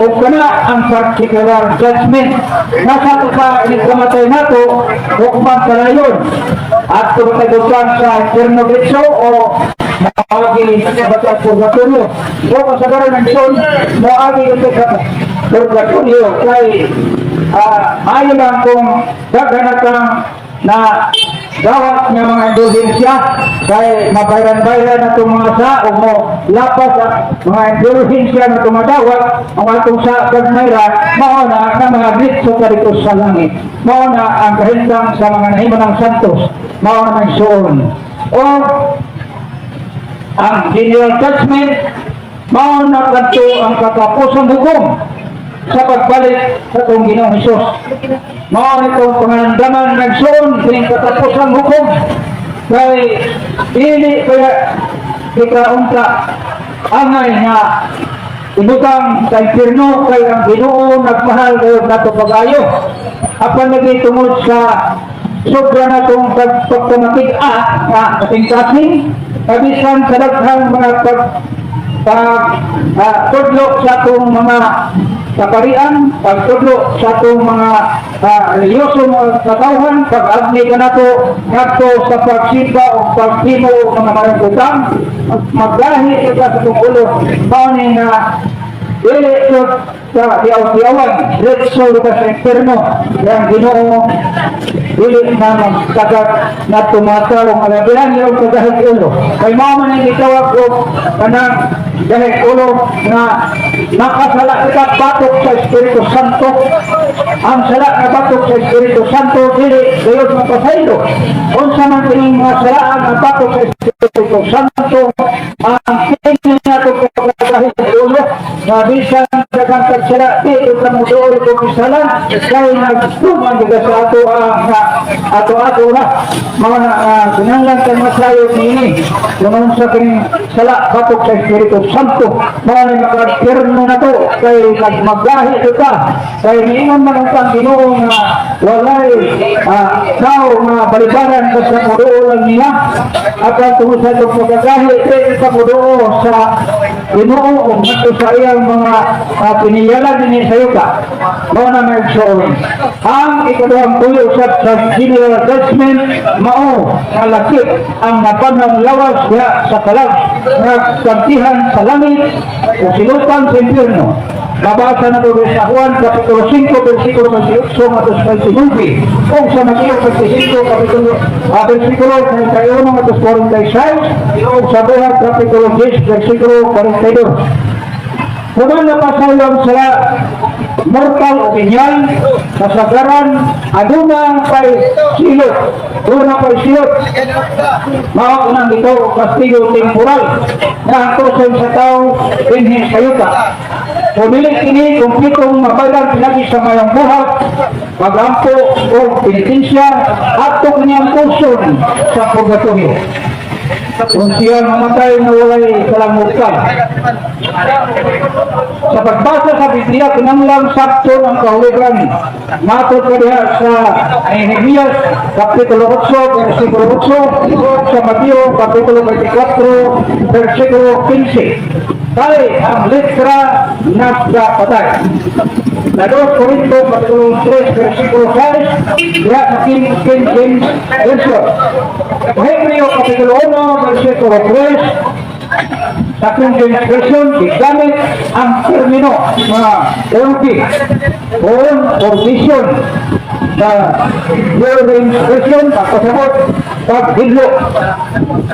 Ug kana ang particular judgment. Nasa to sa inigkamatay nato, hukman kalayon. At tumatagutan sa impyerno diretso o maagi sa purgatorio. O kasagaran ng son, moagi ito sa purgatorio kay maayo lang kung daghan na kang na gawat nga mga indulhensya kay mabayran-bayran na itong mga sa o mo lapas ang mga indulhensya na tumadawat ang atong sa gagmayra, mao na nga mga diretso ka dito sa langit. Mao na ang kahintang sa mga nahimo ng santos. Mao na may suon o ang general judgment, mao na kadto ang katapusang hukom sa pagbalik sa atong Ginoong Hesus. Mao nitong pangalandaman nagsuon kining katapusang hukom kay dili kaya ikaunta angay nga ibutang sa impierno kay ang Ginoo nagmahal kayo nato pag-ayo. Apan lagi tungod sa sobra na itong pagpamatig-a nga kasing-kasing kabisan sa daghang mga pag pag tudlo sa atong mga kaparian, pagtudlo sa atong mga relihiyoso mga katawhan, pag-agni ka nato ngadto sa pagsimba o paghimo og mga maayong butang, maglahi ka sa atong ulo, mao ni nga dili jud sa tiaw-tiawan, diretso ka sa impierno. Yang Ginoo dili na magtagat na tumataw ang alabihan yung kagahig ulo. Kay mao man ang gitawag og kanang gahig ulo nga nakasala kita batok sa Espiritu Santo. Ang sala nga batok sa Espiritu Santo dili gayud mapasaylo. Unsa man kining mga sala nga batok sa Espiritu Santo? Ang kini nato pagkakahi ulo nga bisan daghan kag sala, di ka mo duol kung isalan kay nagtuman diga sa ato ang ato ato na mga kinahanglan kang masayod niini kung unsa kining sala batok sa Espiritu Santo. Mao ni makampyerno na to kay nagmagahi ka, kay niingon man ang Ginoo nga walay tao nga balibaran basta moduol lang niya. Apan tungod sa itong pagkagahi, di ka moduol sa Ginoo o ngadto sa iyang mga piniyalan dinhi sa yuta. Mao na, mga igsoon, ang ikaduhang tuyo sa general judgment mao nga lakip ang nabanhang lawas diha sa kalag nga kampihan sa langit o silutan sa impyerno. Mabasa na ito sa Juan Kapitulo 5, versikulo 28 ngadto sa 29, o sa Mateo 25, Kapitulo, versikulo 31 ngadto sa 46, o sa Buhat Kapitulo 10, versikulo 42. Kung napasaylo ang sala mortal o venial, kasagaran, aduna kay silot. Duna kay silot. Mao unang ito kastigo temporal na antoson sa tao dinhi sa yuta. Pumili kini kumpletong mabayran pinagi sa mayang buhat, pagampo o penitensya, ato kanyang kurson sa purgatorio. Kung siya mamatay na walay salang mortal. Sa pagbasa sa Biblia, kinanglang sakto ng kahulugan. Matod pa diha sa Nehemias, Kapitulo 8, versikulo 8, sa Mateo, Kapitulo 24, versikulo 15. Kay ang letra nagkapatay. Sa 2 Corinto, Kapitulo 3, versikulo 6, diha sa King James Version. Hebreo, Kapitulo 1, versikulo 3, sa King James Version, gigamit ang termino nga orgi o perdition. Sa New James Version, pagkasabot, paghidlo.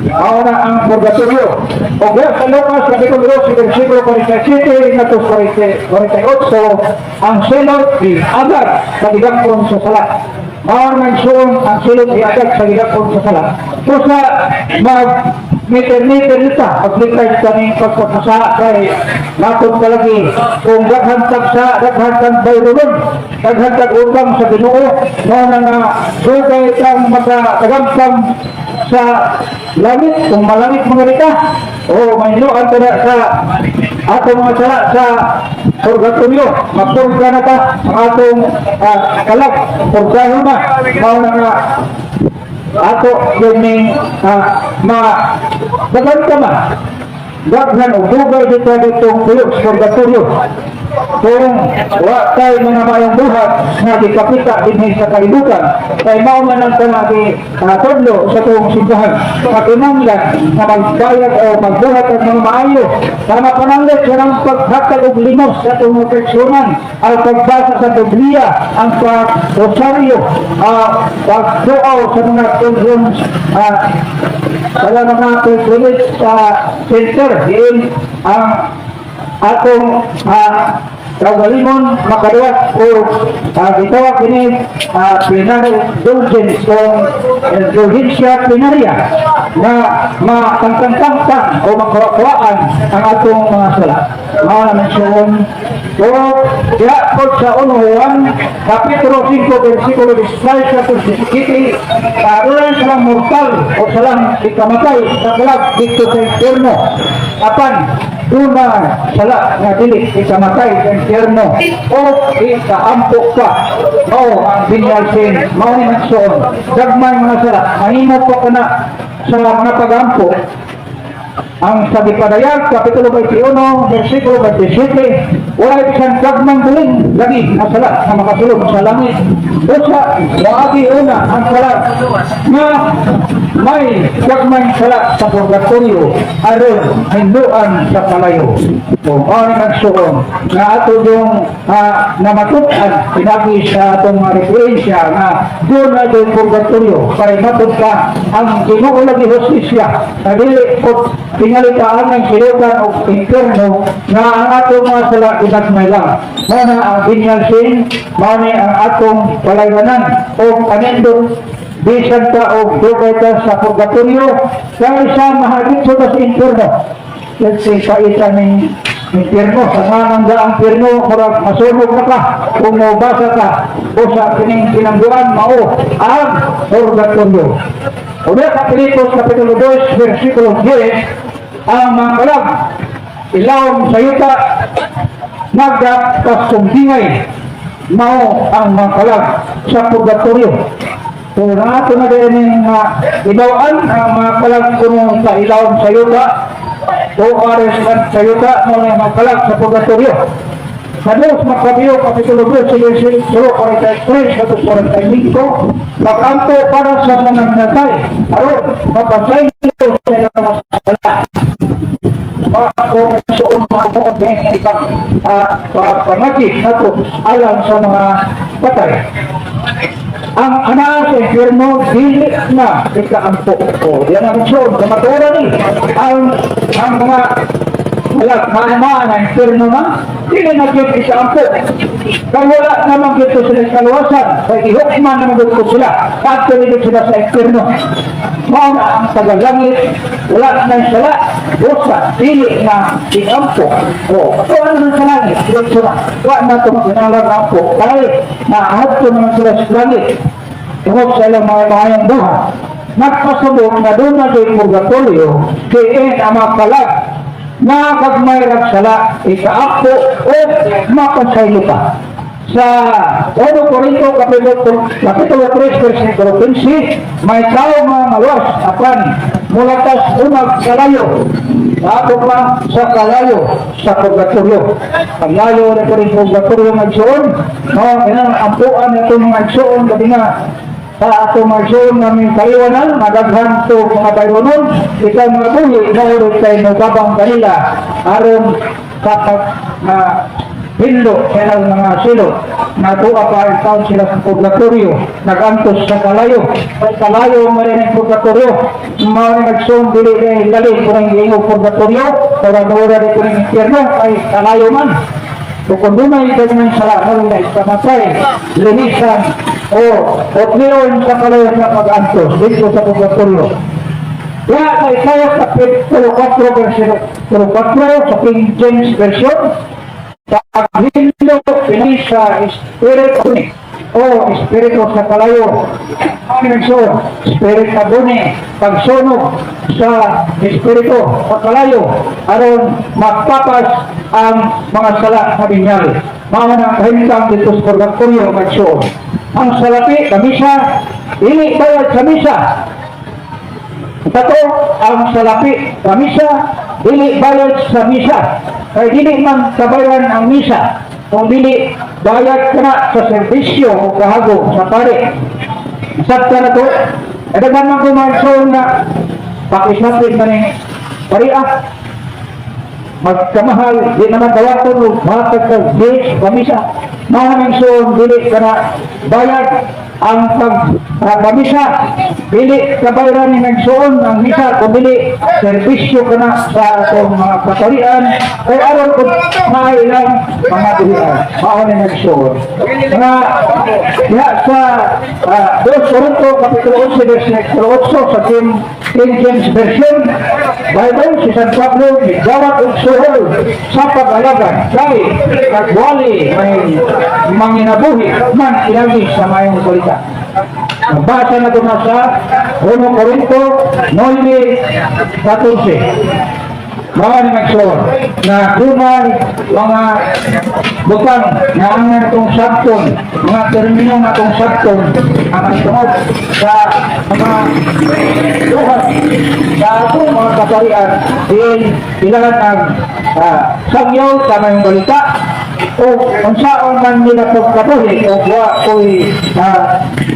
Mao na ang purgatorio. O kaya sa Lucas, Kapitulo 2, versikulo 47, ngadto 48, ang silot giagad sa gigakon sa sala. Mao naman suon, ang silot giagad sa gigakon sa sala. Kusa mag meter-meter nita, paglikay ka ni pagpapasa kay matod ka lagi kung daghan tag sa daghan kang bayronon, daghan tag utang sa Ginoo, mao na nga dugay kang makatagampang sa langit kung malangit mga rita o mahinuan ka na sa atong mga sala sa purgatorio, mapurga na ta ang atong kalag, purgahon na. Mao na nga ato yun ning ma daghan ka ma daghan og dugay dito ditong puyo sa purgatorio kung wa kay mga mayong buhat nga gikapita dinhi sa kalibutan, kay mao man ang kanagi tudlo sa tuong simbahan, pakinahanglan nga magbayad o magbuhat ang mga maayo para pananglit sa nang paghatag og limos sa atong mga kaigsuonan, ang pagbasa sa Biblia, ang pag-rosaryo, pagduaw sa mga pilgrims, sa mga pilgrimage sa center diin ang atong kaugalingon makaduwat o gitawag kini plenary indulgence o indulgencia plenaria na matangtang-tangtang o makuha-kuhaan ang atong mga sala. Mao naman siya. So, diha po sa 1 Juan, Kapitulo 5, versikulo 16 at 17, karoon silang mortal o salang ikamatay sa kalag dito sa impyerno. Apan, duna sala nga dili ikamatay sa impyerno o ikaampo pa. Mao ang venial sin, mao ni nagsuon. Gagmay mga sala, mahimo pa kana sa mga pagampo. Ang sa Gipadayag, Kapitulo 21, versikulo 27, walay bisan gagmang buling lagi ang sala na makasulod sa langit. Usa, waagi una ang sala nga may gagmang sala sa purgatorio aron hinduan sa kalayo. Kung ano nagsuon nga ato yung namatut-an pinagi sa atong mga referensya nga doon na yung purgatorio para matut ka ang Ginoo lagi hustisya na dili ko tingali. Tingali pa ang silutan og impyerno nga ang atong mga sala ginagmay lang. Mao na ang venial sin, mao ni ang atong palaywanan o panindot bisan pa og dugay ka sa purgatorio kaysa mahagit sa impyerno. Let's say, paita ning impyerno, sa nga ang impyerno, murag masunog na ka, kung mobasa ka, o sa kining pinangguan, mao ang purgatorio. Una sa Pilipos Kapitulo 2, versikulo 10, ang mga kalag, ilawom sa yuta, nagapasumbingay, mao ang mga kalag sa purgatorio. So, nato na din yung mga ilawaan, ang mga kalag kuno sa ilawom sa yuta, o ares sa yuta, mao na mga kalag sa purgatorio. Sa 2 Macabeo, Kapitulo 2, versikulo 43 hasta 45, pag-ampo para sa mga natay, aron mapasaylo sa ilang mga sala. Ako sa mga mga ibang pamati nato alang sa mga patay. Ang anaa sa impyerno dili na ikaampo. O, yan ang suon, kamatuoran ni. Ang mga wala maama na impyerno na, dili na gyud ikaampo. Kung wala naman gyud sila sa kaluwasan, kay ihukman naman gyud sila, kadto gyud sila sa impyerno. Mao na ang tagalangit, wala na sala, busa, dili na iampo. O, ito ano man sa langit, diretso na. Wa na ito magkinalang ampo. Kay, naahadto naman sila sa langit. Tungod sa ilang mga maayong buhat. Nagpasabot na doon na doon purgatorio, kiin ang mga kalag na gagmay rag sala, ikaampo o mapasaylo pa. Sa 1 Corinto Kapitulo 3 versikulo 15, may tao nga maluwas apan mulatas unag kalayo. Ato pa sa kalayo sa purgatorio. Kalayo na ko rin purgatorio nga igsoon, no, inang ampuan ito mga igsoon gabi nga sa ato mga igsoon nga aming kaiwanan, madaghan to mga bayronon, ikaw mga buhi, maurot kay mugabang kanila, aron kapag na hinlo sa ilang mga silot, natuwa pa ang taon sila sa purgatorio, nagantos sa kalayo, kay kalayo mo rin ang purgatorio, mga nagsuon dili kay lalim kung ang giingog purgatorio, pero nawala rin kung ang impyerno, kay kalayo man. So kung dunay kanyang sala, na ikamatay, linisan, o otlion sa kalayo sa pag-antos, dito sa purgatorio. Kaya sa Isaiah Kapitulo 4, versikulo 4, sa King James Version, paghilo pini sa espiritu ni o espiritu sa kalayo. Ang nagsuon, spirit agony, pagsunog sa espiritu sa kalayo, aron magpapas ang mga sala na binyali. Mao na ang kahimtang dito sa purgatorio magsuon. Ang salapi, sa misa, dili bayad sa misa. Tato, ang salapi sa misa, dili bayad sa misa. Kay dili man kabayan ang misa kung dili bayad ka na sa serbisyo o kahago sa pare. Sabta na to, daghan man ko mga na pakisapit na ni pariah magkamahal, di naman dawaton og matag ka days pamisa. Mao nang suon dili ka na bayad ang pag pamisa, dili kabayaran ni nagsuon ang misa kung dili serbisyo ka na sa atong mga kaparian kay aron kung mailang mga buhian. Mao ni nagsuon nga diha sa 2 Corinto Kapitulo 11 versikulo 8 sa King James Version Bible, si San Pablo migawat og suhol sa pag-alagad kay kagwali may manginabuhi man pinagi sa mayong balita. Nabasa na ito na sa 1 Corinto 9:14. Mga ni Magsuon, na dunay mga butang na ang itong sabton, mga termino na itong sabton, ang tungod sa mga duhat sa atong mga kaparian, diin ilangan ang sangyaw sa mayong balita, o unsaon man nila pagkabuhi o wa ko'y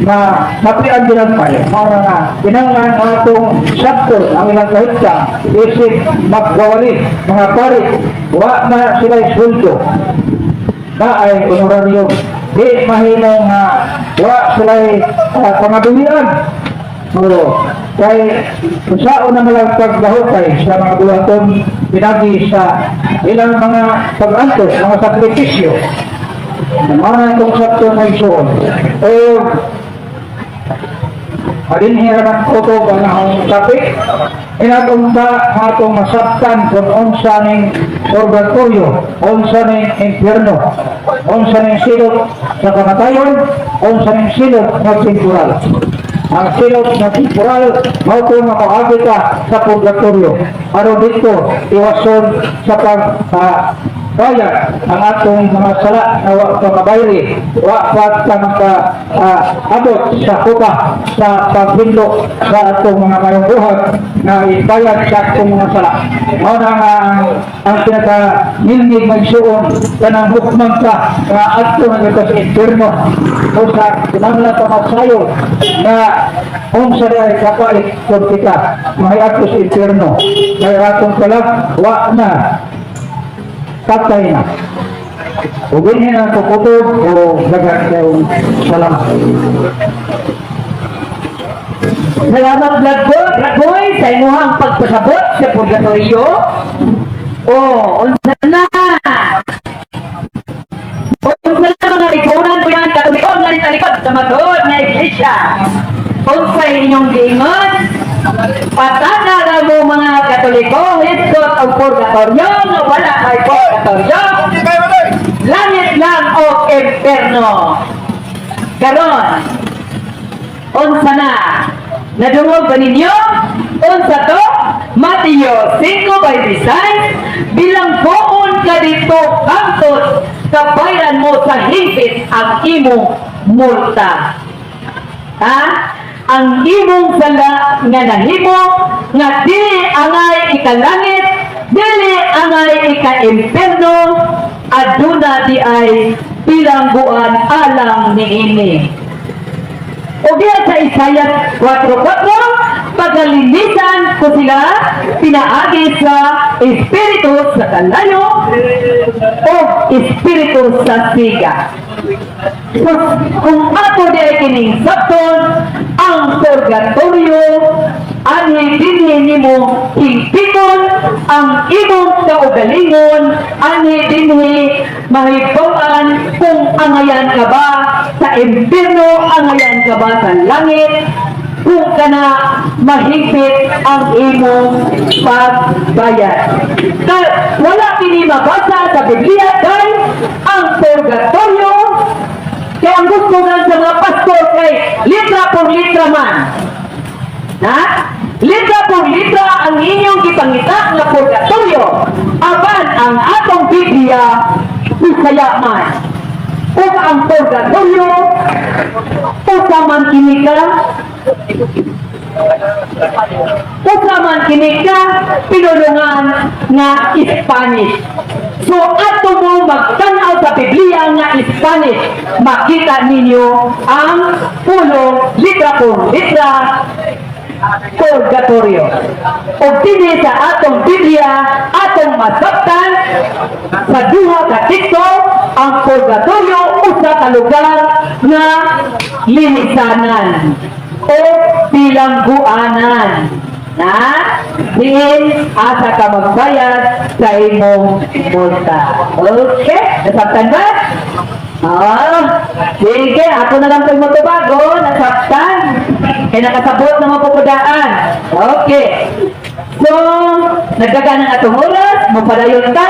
na napian ginagmay mao na nga kinahanglan ang atong sabton ang ilang kahimtang isip magwawali mga pari wa na sila sweldo na ay honorarium di mahimo nga wa sila pangabuhian. Oo. Kay unsaon na lang paglahutay sa mga buhaton pinagi sa ilang mga pag-antos, mga sakripisyo. Mao na itong sakto na isuon. O Adinhi ra kutob ang akong topic. Inatunta atong masabtan kung unsa ning purgatorio, unsa ning impyerno, unsa ning silot sa kamatayon, unsa ning silot nga temporal. Ang silot nga temporal mao to nga moagi ka sa purgatorio. Aron dito iwason sa pag bayad ang atong mga sala na wa pa mabayri, wa pa ta maka abot sa kupa sa paghinlo sa atong mga mayong buhat na ibayad sa atong mga sala. Mao na nga ang pinaka nilngig magsuon kanang hukman ka nga adto nga sa impyerno o sa kinahanglan pa masayo na unsa diay kapalit kung kita mahiadto sa impyerno, kay atong kalag wa na, patay na. Ug dinhi na kukutob o daghan kayong salamat. Salamat, Black Boy, Black Boy, sa imuhang pagpasabot sa purgatorio. Oh, unsa na? Unsa na mga likuran ko yan, Katoliko nga talikod sa matuod nga iglesia? Unsa inyong giingon? Patana ra mo mga Katoliko, hisgot ang purgatorio, nga wala kay purgatorio. Langit lang o imperno. Karon, unsa na? Nadungog ba ninyo? Unsa to? Mateo 5:26, "Bilanggoon ka dito hangtod kabayran mo sa hingpit ang imong multa." Ha? Ang imong sala nga nahimo nga dili angay ikalangit, dili angay ika-imperno, aduna di ay bilangguan alang niini. O diya sa Isaiah 4.4, "Pagalinisan ko sila, pinaagi sa espiritu sa kalayo o espiritu sa siga." So, kung ato di ay kining sabton, ang purgatorio, anhi dinhi nimo hingpiton ang imong kaugalingon, anhi dinhi mahibaw-an kung angayan ka ba sa impierno, angayan ka ba sa langit, kung kana mahigpit ang imong pagbayad. Wala kini mabasa sa Biblia kay ang purgatorio, kay ang gusto nga sa mga pastor kay litra por litra man. Ha? Litra por litra ang inyong gipangita nga purgatorio. Apan ang atong Biblia Bisaya man. Ug ang purgatorio usa man kini ka pinulungan nga Spanish. So ato mo magtan-aw sa Biblia nga Spanish, makita ninyo ang pulong litra por litra purgatorio. O dinhi sa atong Biblia, atong masabtan sa duha ka teksto, ang purgatorio usa ka lugar nga linisanan o bilangguanan na diin asa ka magbayad sa imong multa. Okay? Nasabtan ba? Ah, sige, ako na lang pa'y motubago, nasabtan. Kaya nakasabot na mapupudaan. Okay. So, nagdagan ang atong oras, mapadayon ta.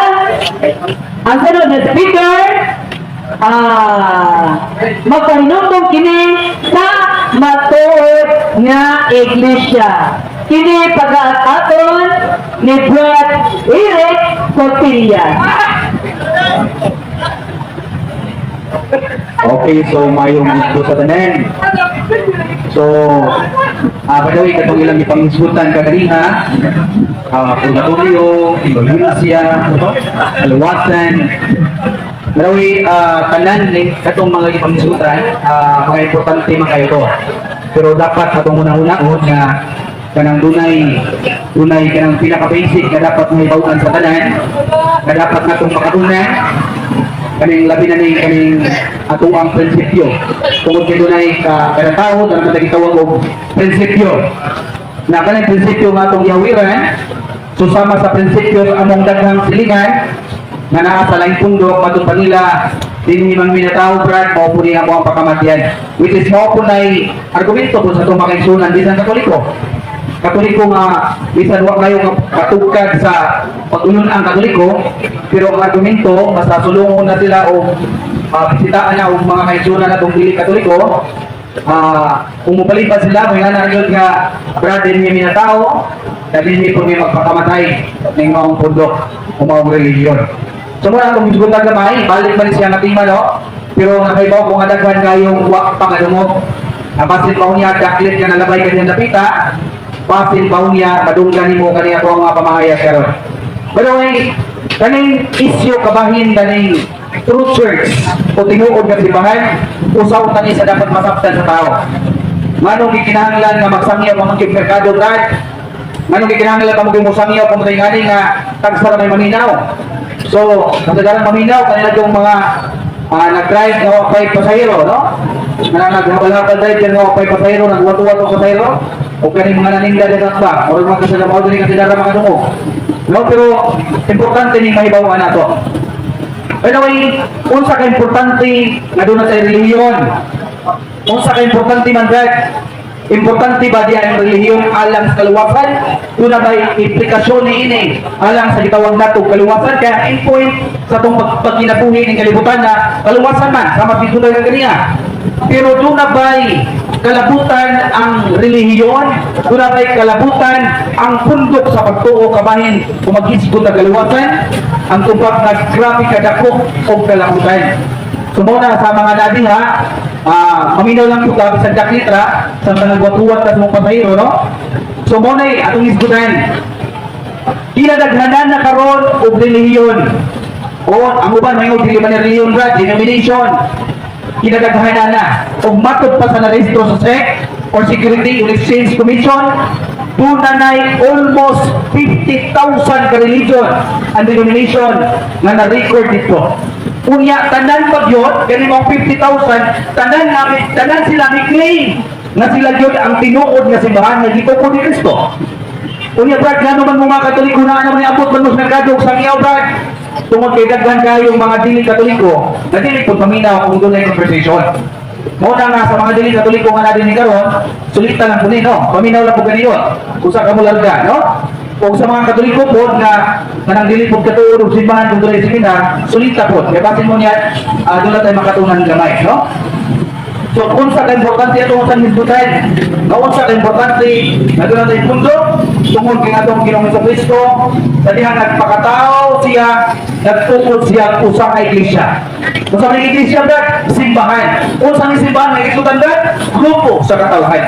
Ang sunod na speaker, magpahinumdum kini sa matuod nga iglesia. Kini pag-aton ni Brad Eric Portilla. Okay, so mayong gusto sa tanan. So, by the way, katong ilang ipanghisgutan kaganiha, purgatorio, indulhensia, kaluwasan. By the way, tanan ni katong mga ipanghisgutan, mga importante man kayo to. Pero dapat atong una-unahon nga kanang dunay kanang pinaka-basic nga dapat mahibaw-an sa tanan, nga dapat natong makatunan. Kaning labi na ni kaning atuang prinsipyo. Tungod kay dunay ka kada tawo na naman gitawag og prinsipyo. Na kaning prinsipyo nga atong gihawiran, susama sa prinsipyo among daghang silingan nga naa sa laing pundok, matud pa nila dinhi man minatao, Brad, mao po niya mo ang pakamatyan, which is mao po nay argumento po sa itong makaigsunan bisan Katoliko Katoliko nga bisan wa kayo nga patugkad sa pag-unon ang Katoliko, pero ang argumento basta sulungon na sila o bisitaan na og mga kaigsunan natong dili Katoliko, kung mopalipad sila, may na yun nga, Brad, din may minatao na dinhi po may magpakamatay ng maong pundok o maong relihiyon. So muna akong hisgutan gamay, balik man siya nga tema, no? Pero nakaibaw ko nga daghan kayong wa pa kadungog. Ang basin pa niya, daklit nga nalabay kanyang dapita, basin pa niya, madunggan nimo kaniya ko ang mga pamahayag karon. By the way, kaning isyu kabahin kaning true church o tinuod nga simbahan, usaw tani sa dapat masabtan sa tao. Nganong gikinahanglan nga magsangyaw ka maging merkado, Brad? Nganong gikinahanglan ka maging musangyaw kung ngani nga tagsa ra may maminaw? So, kasagaran maminaw kanila yung mga nag-drive nga wa pay pasahero, no? Nga naghabal-habal drive nga wa pay pasahero, nagwato-wato pasahero, o kaning mga naninda dagat ba, o mga kasagaran mao dili kasagaran mga dungog. No, pero importante ni mahibaw nato. By the way, unsa ka importante nga doon na tayo relihiyon? Unsa ka importante man, Brad? Importante ba di ang relihiyon alang sa kaluwasan? Doon na ba implikasyon ni ini alang sa gitawag nato kaluwasan? Kaya ang point sa itong pagkinabuhi ng kalibutan na kaluwasan man, sama dito na ganiya. Pero doon na ba'y kalabutan ang relihiyon? Doon na ba'y kalabutan ang pundok sa pagtuo kabahin kung maghisgot ang kaluwasan? Ang tubag naggrabe kadako og kalabutan. So muna sa mga nadi ha, maminaw lang po ka sa daklit ra, sa mga nagwatuwat ka sa mga pasahero, no? So muna atong hisgutan. Kinadaghanan na karon og relihiyon. O ang uban may dili man ni relihiyon ra, denomination. Kinadaghanan na. Og matod pa sa narehistro sa SEC or Security and Exchange Commission, doon na na'y almost 50,000 ka religion and denomination nga na-record dito. Unya, tanan pa yun, gani mong 50,000, tanan namin, tanan sila may claim na sila yun ang tinuod nga simbahan nga gitukod ni Kristo. Unya, Brad, ngano man mo mga Katoliko na naman iabot man mo sa merkado sa ngiyaw, Brad? Tungod kay daghan kayong mga dili Katoliko, na dili pud paminaw kung dunay conversation. Mao na nga sa mga dili Katoliko nga na ni karon, sulita lang po ni, no? Paminaw lang po ganiyon. Usa ka mo larga, no? O sa mga Katoliko po na kanang dili po katuod og simbahan kung dunay seminar, sulita po. Kaya basin mo niya, doon na tayo makatunan gamay, no? So, unsa ka importante atong sa hisgutan? Nga unsa ka importante na doon natin pundok tungod kay atong Ginoong Kristo sa dihang nagpakatao siya, nagtukod siya usa ka iglesia. Unsa may iglesia, Brad? Simbahan. Unsa ang simbahan nga isutan, Brad? Grupo sa katawhan.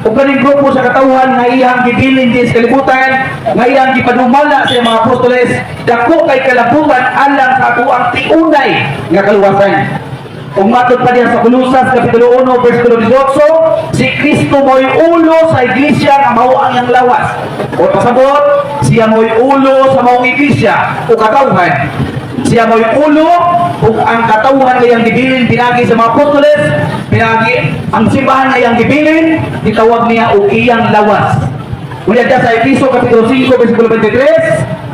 Ug kaning grupo sa katawhan nga iyang gibilin din sa kalibutan, nga iyang gipadumala sa iyang mga apostoles, dako kay kalabutan alang sa atoang tiunay nga kaluwasan. Ug matod pa diya sa Kolosas Kapitulo 1 versikulo 18, si Kristo mo'y ulo sa iglesia nga mao ang iyang lawas. O pasabot, siya mo'y ulo sa maong iglesia o katawhan. Siya mo'y ulo ug ang katawhan nga iyang gibilin pinagi sa mga apostoles, pinagi ang simbahan nga iyang gibilin, gitawag niya og iyang lawas. Unya sa Efeso Kapitulo 5 versikulo 23,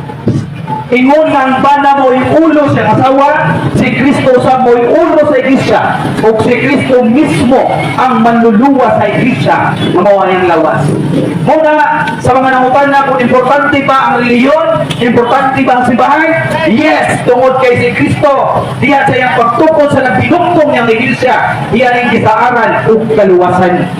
ingon nga ang bana mo'y ulo sa asawa, si Kristo sa mo'y ulo sa iglesia, ug si Kristo mismo ang manluluwa sa iglesia nga mao ang iyang lawas. Mao na sa mga nangutana kung importante ba ang relihiyon, importante ba ang simbahan? Yes, tungod kay si Kristo diha sa iyang pagtukod sa nagpinugtong niyang iglesia, iya ning gisaaran ug kaluwasan.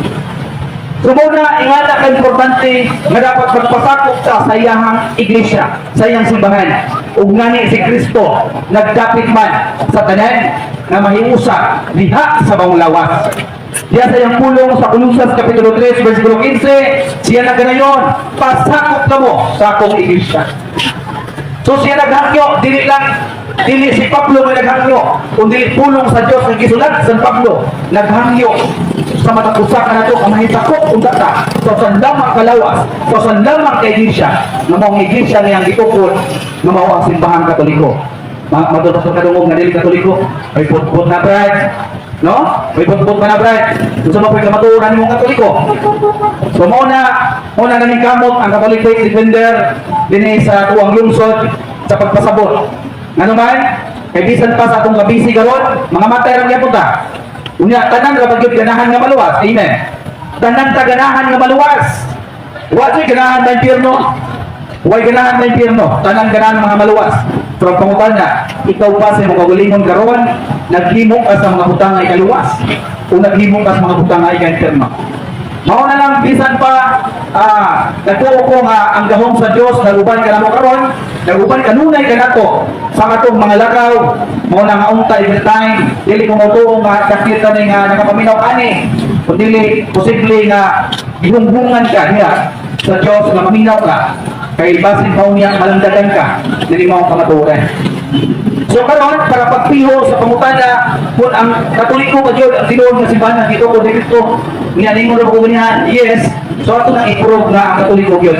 So muna, ingana ka importante nga dapat magpasakop sa iyahang iglesia, sa iyang simbahan. Ug ngani si Kristo nagdapit man sa tanan nga mahiusa diha sa maong lawas. Diha sa iyang pulong sa Kolosas Kapitulo 3 versikulo 15, siya naganayon, "Pasakop kamo sa akong iglesia." So siya naghangyo, dili lang dili si Pablo may naghangyo, kundi pulong sa Dios nga gisulat sa Pablo, naghangyo sa matag usa kanato ang mahisakop unta ta sa usan lamang kalawas, sa usan lamang ka iglesia, nga maong iglesia niyang gitukod nga mao ang Simbahang Katoliko. Matulog sa kadungog nga dili Katoliko. May putput na, brad. No? May putput pa na, brad. Unsa ba po'y kamatuoran nimong Katoliko? So mao na ganing kamot ang Catholic Faith Defender dinhi sa tuang lungsod sa pagpasabot. Ngano man, kay bisan pa sa atong kabisi karon, mga matay ra gyapon ta. Unya tanan ra ba gyud ganahan nga maluwas? Amen. Tanan ta ganahan nga maluwas. Wa jud ganahan na impyerno. Way ganahan na impyerno. Tanan ganahan mga maluwas. Pero ang pangutana, ikaw ba sa imong kaugalingon karon naghimo ka sa mga butang nga ikaluwas o naghimo ka sa mga butang nga ika-impyerno? Mao na lang, bisan pa nagtuo ko nga ang gahom sa Dios naguban ka namo karon, naguban kanunay kanato sa atong mga lakaw. Mao na nga unta every time dili ko motuo nga dakit ka ni nga nakapaminaw ani, kun dili posible nga gihunghungan ka niya sa Dios nga maminaw ka, kay basin pa niya malandagan ka dili mo ang kamatuoran. So karon, para pagpiho sa pangutana kung ang Katoliko ba gyud ang tinuod nga simbahan dito ko dito niya ningon ko niya, yes. So ato nang i-prove nga ang Katoliko gyud.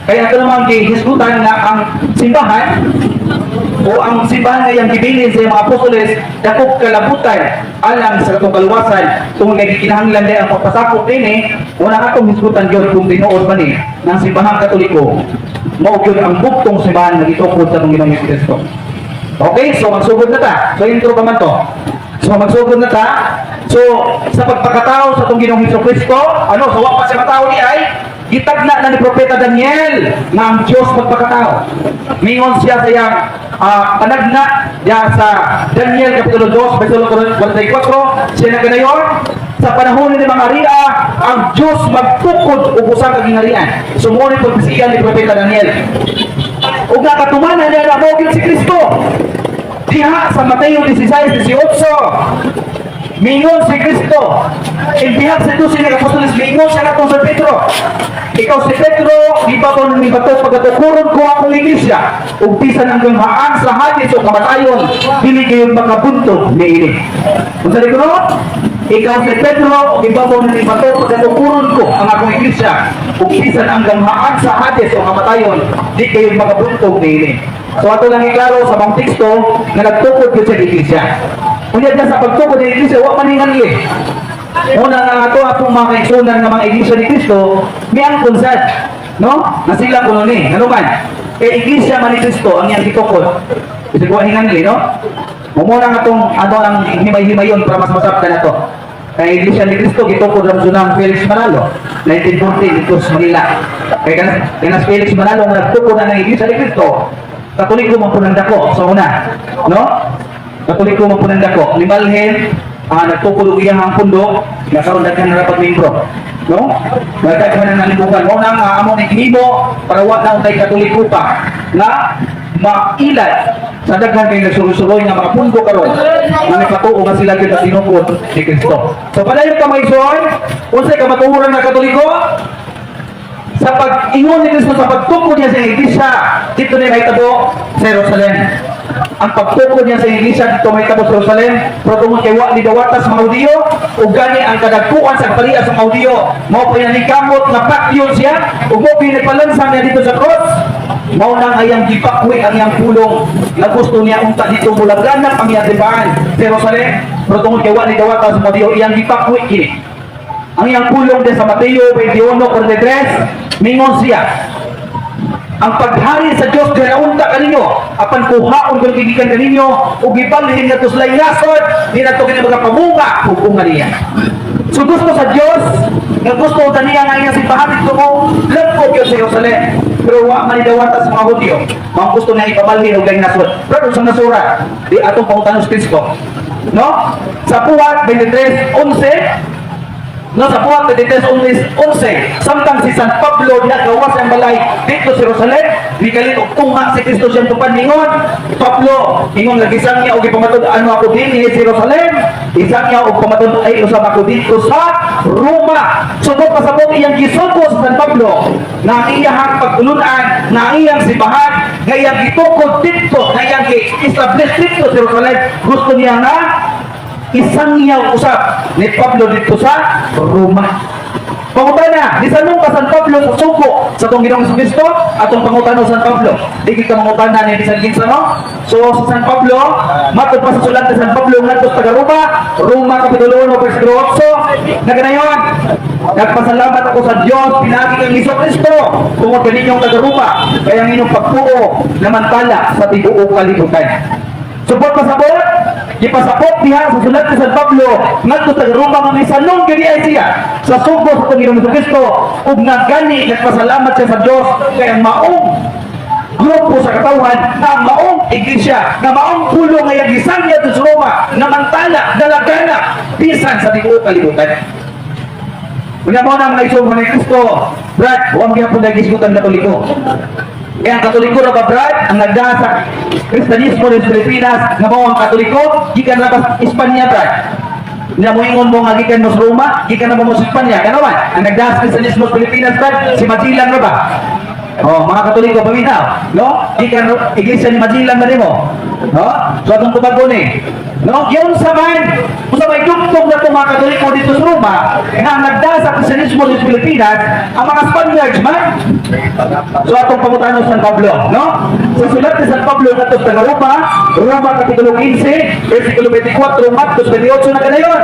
Kaya ato naman gihisgutan nga ang simbahan o ang simbahan nga iyang gibilin sa mga apostoles dakop kalabutan alang sa atong kaluwasan, tungod kay gikinahanglan day ang pagpasakop dinhi. Una, atong hisgutan gyud kung tinuod man ni ng simbahang Katoliko mao gyud ang bugtong simbahan nga gitukod sa atong Ginoong Kristo. Okay, so magsugod na ta. So intro pa man to. So magsugod na ta. So sa pagpakatao sa atong Ginoong Hesus Kristo, ano, sa wa pa siya matao ni ay gitagna na ni Propeta Daniel nga ang Diyos magpakatao. Mingon siya sa iyang panagna diya sa Daniel Kapitulo 2, versikulo 44, siya na ganayon, sa panahon ni mga ria, ang Diyos magtukod og usa ka gingharian. So mo ni propesiya ni Propeta Daniel. Ug nakatumanan niya na mao gyud si Kristo. Diha sa Mateo 16:18, mingon si Kristo, in behalf sa dose nga apostoles, mingon siya katong sa Pedro, "Ikaw si Pedro, gibaton ni bato pagkatukuron ko akong iglesia, ug bisan hanggang haan sa Hades o kamatayon, dili kayo makabuntog niini." Unsa di kuno? "Ikaw si Pedro, gibaton ni bato pagkatukuron ko ang akong iglesia, ug bisan hanggang haan sa Hades o kamatayon, di kayo makabuntog niini." So ato lang iklaro sa mga teksto nga nagtukod gyud sa iglesia. Unya dyan sa pagtukod ng iglesia, wa man hinganli. Una nga ato atong mga kaigsunan nga mga iglesia ni Kristo, miangkon sad, no? Na sila kuno ni, ano man? Kay iglesia man ni Kristo ang iyang gitukod. Bisag wa hinganli, no? Mumuna nga atong ano ang himay-himayon para mas masabtan nato. Kay iglesia ni Kristo gitukod lang sunang Felix Manalo, 1940 dito sa Manila. Kay kanas Felix Manalo nga nagtukod na ng iglesia ni Kristo, Katoliko man po ng dako sa una, no? Katoliko man po ng dako. Limalhin, nagtukod og iyang ang pundo, nakaroon daghan na rapat membro. No? Daghan na nalibukan. Mao na nga amo ni gihimo para wa na untay Katoliko pa nga mailad sa daghan kay nagsuloy-suloy nga mga pundo karon nga may patuo nga sila gyud ang tinukod ni Kristo. So padayon ka, mga igsoon, unsay kamatuoran nga Katoliko? Sa pag-ingon ni Kristo sa pagtukod niya sa iglesia, dito niya mahitabo sa Jerusalem. Ang pagtukod niya sa iglesia dito mahitabo sa Jerusalem, pero tungod kay wa ni dawata sa mga Hudiyo, ug gani ang kadagkuan sa kapalian sa mga Hudiyo, mao pa ni kamot nga patyon siya, ug mao pa palansang niya dito sa cross. Mao nang ayang gipakwi ang iyang pulong nga gusto niya unta dito mulaganap ang iyang simbahan sa Jerusalem, pero tungod kay wa ni dawata sa mga Hudiyo, iyang gipakwi kini. Ang iyang pulong din sa Mateo 21:43, mingon siya, "Ang paghari sa Dios ganaunta kaninyo, apan kuhaon kun gigikan kaninyo ug gibalhin ngadto sa laing nasod, di nato kini magapamunga ug unga niya." So gusto sa Dios nga gusto ta niya nga iyang simbahan dito mo lagko gyud sa Jerusalem. Pero wa man dawata sa mga Hudyo. Mga gusto niya ipabalhin og laing nasod. Pero sa nasura, di atong pangutanon sa Kristo. No? Sa Buhat 23:11. No, sa Buhat 23:11, samtang si San Pablo diha gawas ang balay dito sa Jerusalem, mikalit og tunga si Kristo siyang tupad, ningon, "Pablo," ingon lagi niya og gipamatud-an mo ako dinhi sa Jerusalem, isang niya og pamatud ay usab ako dito sa Roma. So mo pasabot iyang gisugo sa San Pablo na ang iyang pagtulunan, na ang iyang simbahan, nga iyang gitukod dito, nga iyang gi-establish dito sa Jerusalem, gusto niya nga isang niya usap ni Pablo dito sa Roma. Pangutana, nisanong ka San Pablo sa sugo sa atong Ginoong Kristo? Atong pangutana San Pablo. Di kita mangutana ni bisan kinsa, no? So sa San Pablo, matod pa sa sulat ni San Pablo ngadto sa taga Roma, Roma kapitulo 1 bersikulo 8, naganayon, "Nagpasalamat ako sa Dios pinaagi kang Hesus Kristo tungod kaninyong taga Roma, kaya ang inyong pagtuo namantala sa tibuok kalibutan." Support pasabot, gipasabot diha sa sulat ni San Pablo ngadto sa Roma nga misanong gani ay siya sa sugo sa atong Ginoong Kristo ug nagani nagpasalamat siya sa Dios kay ang maong grupo sa katawhan na ang maong iglesia na maong pulong nga gisan niya sa Roma namantala, dalagana bisan sa tibuok kalibutan. Unya mo na mga igsoon ni Kristo, Brad, huwag gyapon naghisgutan Katoliko. Kaya ang Katoliko ra ba, Brad, ang nagdaa sa Kristiyanismo sa Pilipinas nga mao ang Katoliko, gikan ra ba sa Espanya, Brad? Nga moingon mo nga gikan mo sa Roma, gikan na mo sa Espanya. Kano man? Ang nagdaa sa Kristiyanismo sa Pilipinas, Brad, si Magellan ra ba? Oh, mga Katoliko paminaw, no? Gikan iglesia ni Magellan ba nimo? No? So atong tubagon ni. No? Yun sa man, kung sa may dugtong na itong mga Katoliko dito sa Roma, nga ang nagdaa sa Kristiyanismo sa Pilipinas, ang mga Spaniards man. So atong pangutana San Pablo, no? Sa sulat ni San Pablo ngadto sa taga Roma, Roma kapitulo 15, versikulo 24, ngadto 28 na kanayon.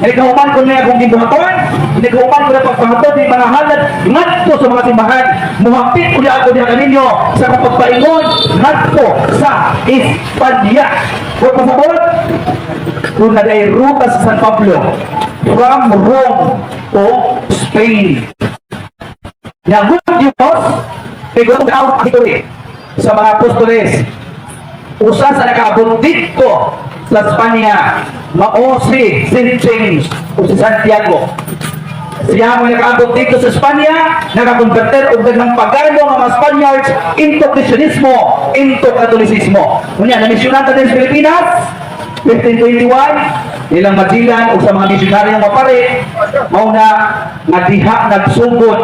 "Inighuman ko niya akong gibuhaton, inighuman ko na pagpangatod ni mga halad ngadto sa mga simbahan, muhapit uli ako diha kaninyo sa akong pagpaingon ngadto sa Espanya." Kung pasabot, kung nagay ruta sa San Pablo from Rome to Spain. Nga good news, figure out history sa mga apostoles. Usa sa nakaabot dito sa Espanya, mao si St. James o si Santiago. Siya mo nakaabot dito sa Espanya, nakakonverter og daghang pagano nga mga Spaniards into Christianismo, into Katolisismo. Unya, namisyonan ta din sa Pilipinas, 1521, nilang Magellan o sa mga misyonaryo nga pare, mao na nga diha nagsugod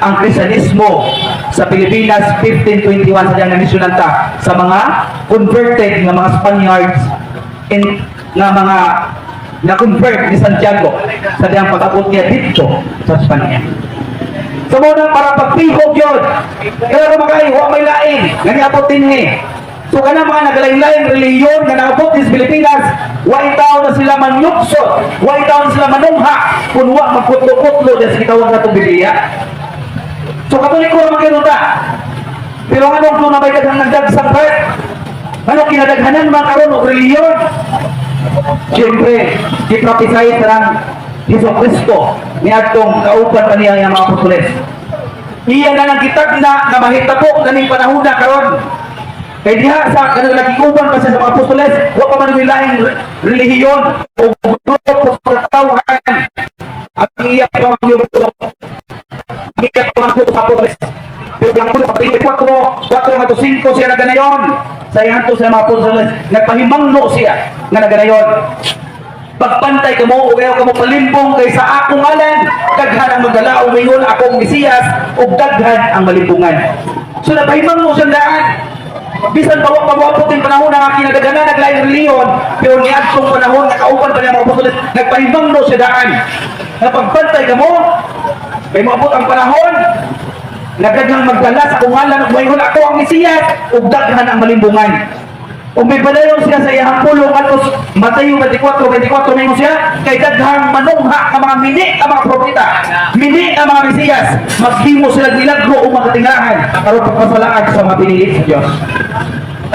ang Kristiyanismo sa Pilipinas 1521 sa diyang namisyonan ta sa mga converted nga mga Spaniards in nga mga na-convert ni Santiago sa diyang pag-abot niya dito sa Espanya. So muna para pagpihog yun. Kaya kung makay, wa may lain nga niabot dinhi. So kana mga nagalain-lain relihiyon nga naabot sa Pilipinas, wa tawo na sila manyuksot, wa tawo na sila manungha kung wa magputlo-putlo sa gitawag natong Biblia. So Katoliko ra man gyud ta. Pero anong kung nabay daghang nagdagsang part? Ano kinadaghanan man karon og relihiyon? Siyempre, giprophesy sa ng Hesus Kristo niadtong kauban pa niya ang mga apostoles. Iya na lang kitagna nga mahitabo kaning panahon na karon. Kay diha sa kanang nagikuban pa siya sa mga apostoles, wa pa man laing relihiyon o grupo sa katawhan. Ang iya pa man yung ang iya pa man sa apostoles. Pero ang pulo, kapitulo 4, 4 ngadto 5 siya naganayon. Sa ihanto sa mga apostoles, nagpahimangno siya nga naganayon. "Pagpantay kamo o kayo kamo palimbong kay sa akong ngalan daghan ang magdala o mingon akong Mesiyas ug daghan ang malimbungan." So napahimangno siyang daan. Bisan pa wa pa moabot yung panahon na kinadaghanan naglaing relihiyon, pero niadtong panahon nakauban pa niya mga apostoles, nagpahimangno siya daan. Na pagpantay kamo, kay moabot ang panahon, nagdaghang magdala sa akong ngalan ug moingon ako ang Mesiyas ug daghan ang malimbungan. Ug may padayon siya sa iyang pulong atos Mateo 24:24, may siya kay daghang manungha nga mga mini nga mga propeta, mini nga mga Mesiyas, maghimo sila milagro o mga katingahan aron pagpasalaad sa mga pinili sa Dios.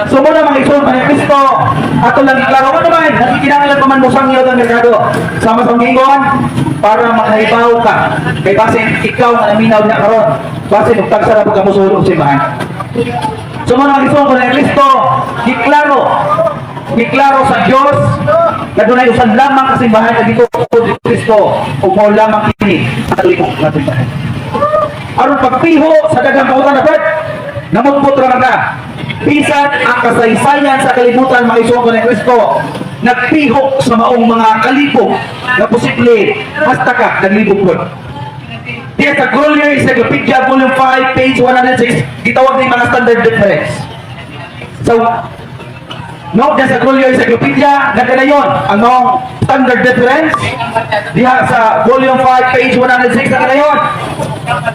So muna mga igsoon ni Kristo, ato lang iklaro ko naman, nakikinahanglan pa man mo sangyo ng merkado. Sama sa ingon, para makahibaw ka. Kay basin ikaw nga naminaw niya karon, basin og tagsa ra pud ka mosulod sa simbahan. So mga igsoon ni Kristo, giklaro, giklaro sa Dios na dunay usan lamang ka simbahan nga gituod ni Kristo ug mao lamang kini ang Katoliko nga simbahan. Aron pagpiho sa daghang kautan na Brad, namutpot ra ka. Bisan ang kasaysayan sa kalibutan, mga igsoon ni Kristo, nagpiho sa maong mga kalibog na posible hasta ka naglibog pod. Diya sa Grolier Encyclopedia, Volume 5, page 106, gitawag ni mga standard difference. So, no, diya sa Grolier Encyclopedia, nagkanayon ang maong Standard Reference diha sa volume 5 page 106 na kanayon.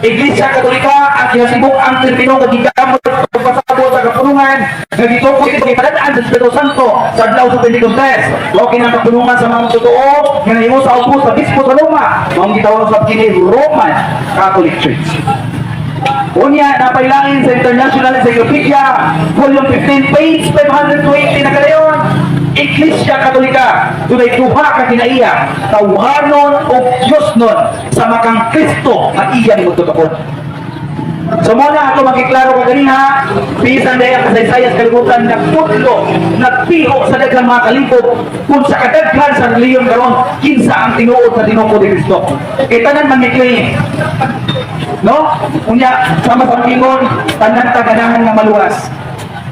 Iglesia Katolika ang kinasibok ang termino nga gigamit pagpasabot sa kapulungan nga gitukod ito gipadad-an sa Espiritu Santo sa adlaw sa Pentecostes. Mao kini ang kapulungan sa mga totoo nga nahimo sa ubos sa Bispo sa Roma, mao gitawag sa kini Roman Catholic Church. Unya, napailangin sa International Encyclopedia, Volume 15, page 520 na kanayon. Iglesia Katolika, dunay duha ka kinaiya, tawhanon o Diyosnon sa makang Kristo nga iya ni magtutukod. So mao na ato magiklaro ka ganiha, bisan dahil ang kasaysayan sa kalibutan nagputlo, nagpiho sa daghang mga kalibog, kung sa kadaghan sa reliyon karon, kinsa ang tinuod sa tinukod ni Kristo. Kay tanan man claim. No? Unya, sama sa ingon, tanan ta ganahan nga maluwas.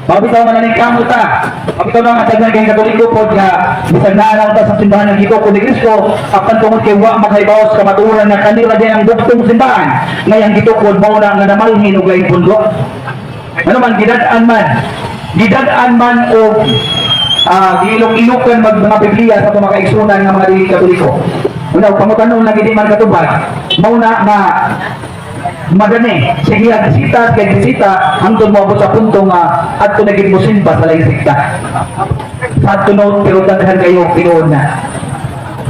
Mabitaw man na kamo ta. Mabitaw na nga daghan kay Katoliko pod nga bisan naa lang ta sa simbahan ng gitukod ni Kristo, apan tungod kay wa makahibaw sa kamatuoran nga kanila din ang bugtong simbahan, ngayang gitukod mao na nga namalhin og laing pundo. Ano man gidad-an man, gidad-an man og giilok-ilokan mag mga Biblia sa atong mga kaigsunan nga mga dili Katoliko. Una, pangutanon na gidi man katubag, mao na nga madani sige ang bisita kay bisita hangtod mo abot sa punto nga adto na gid mo simba sa laing sekta. Sad to note, pero daghan kayo tinuod na.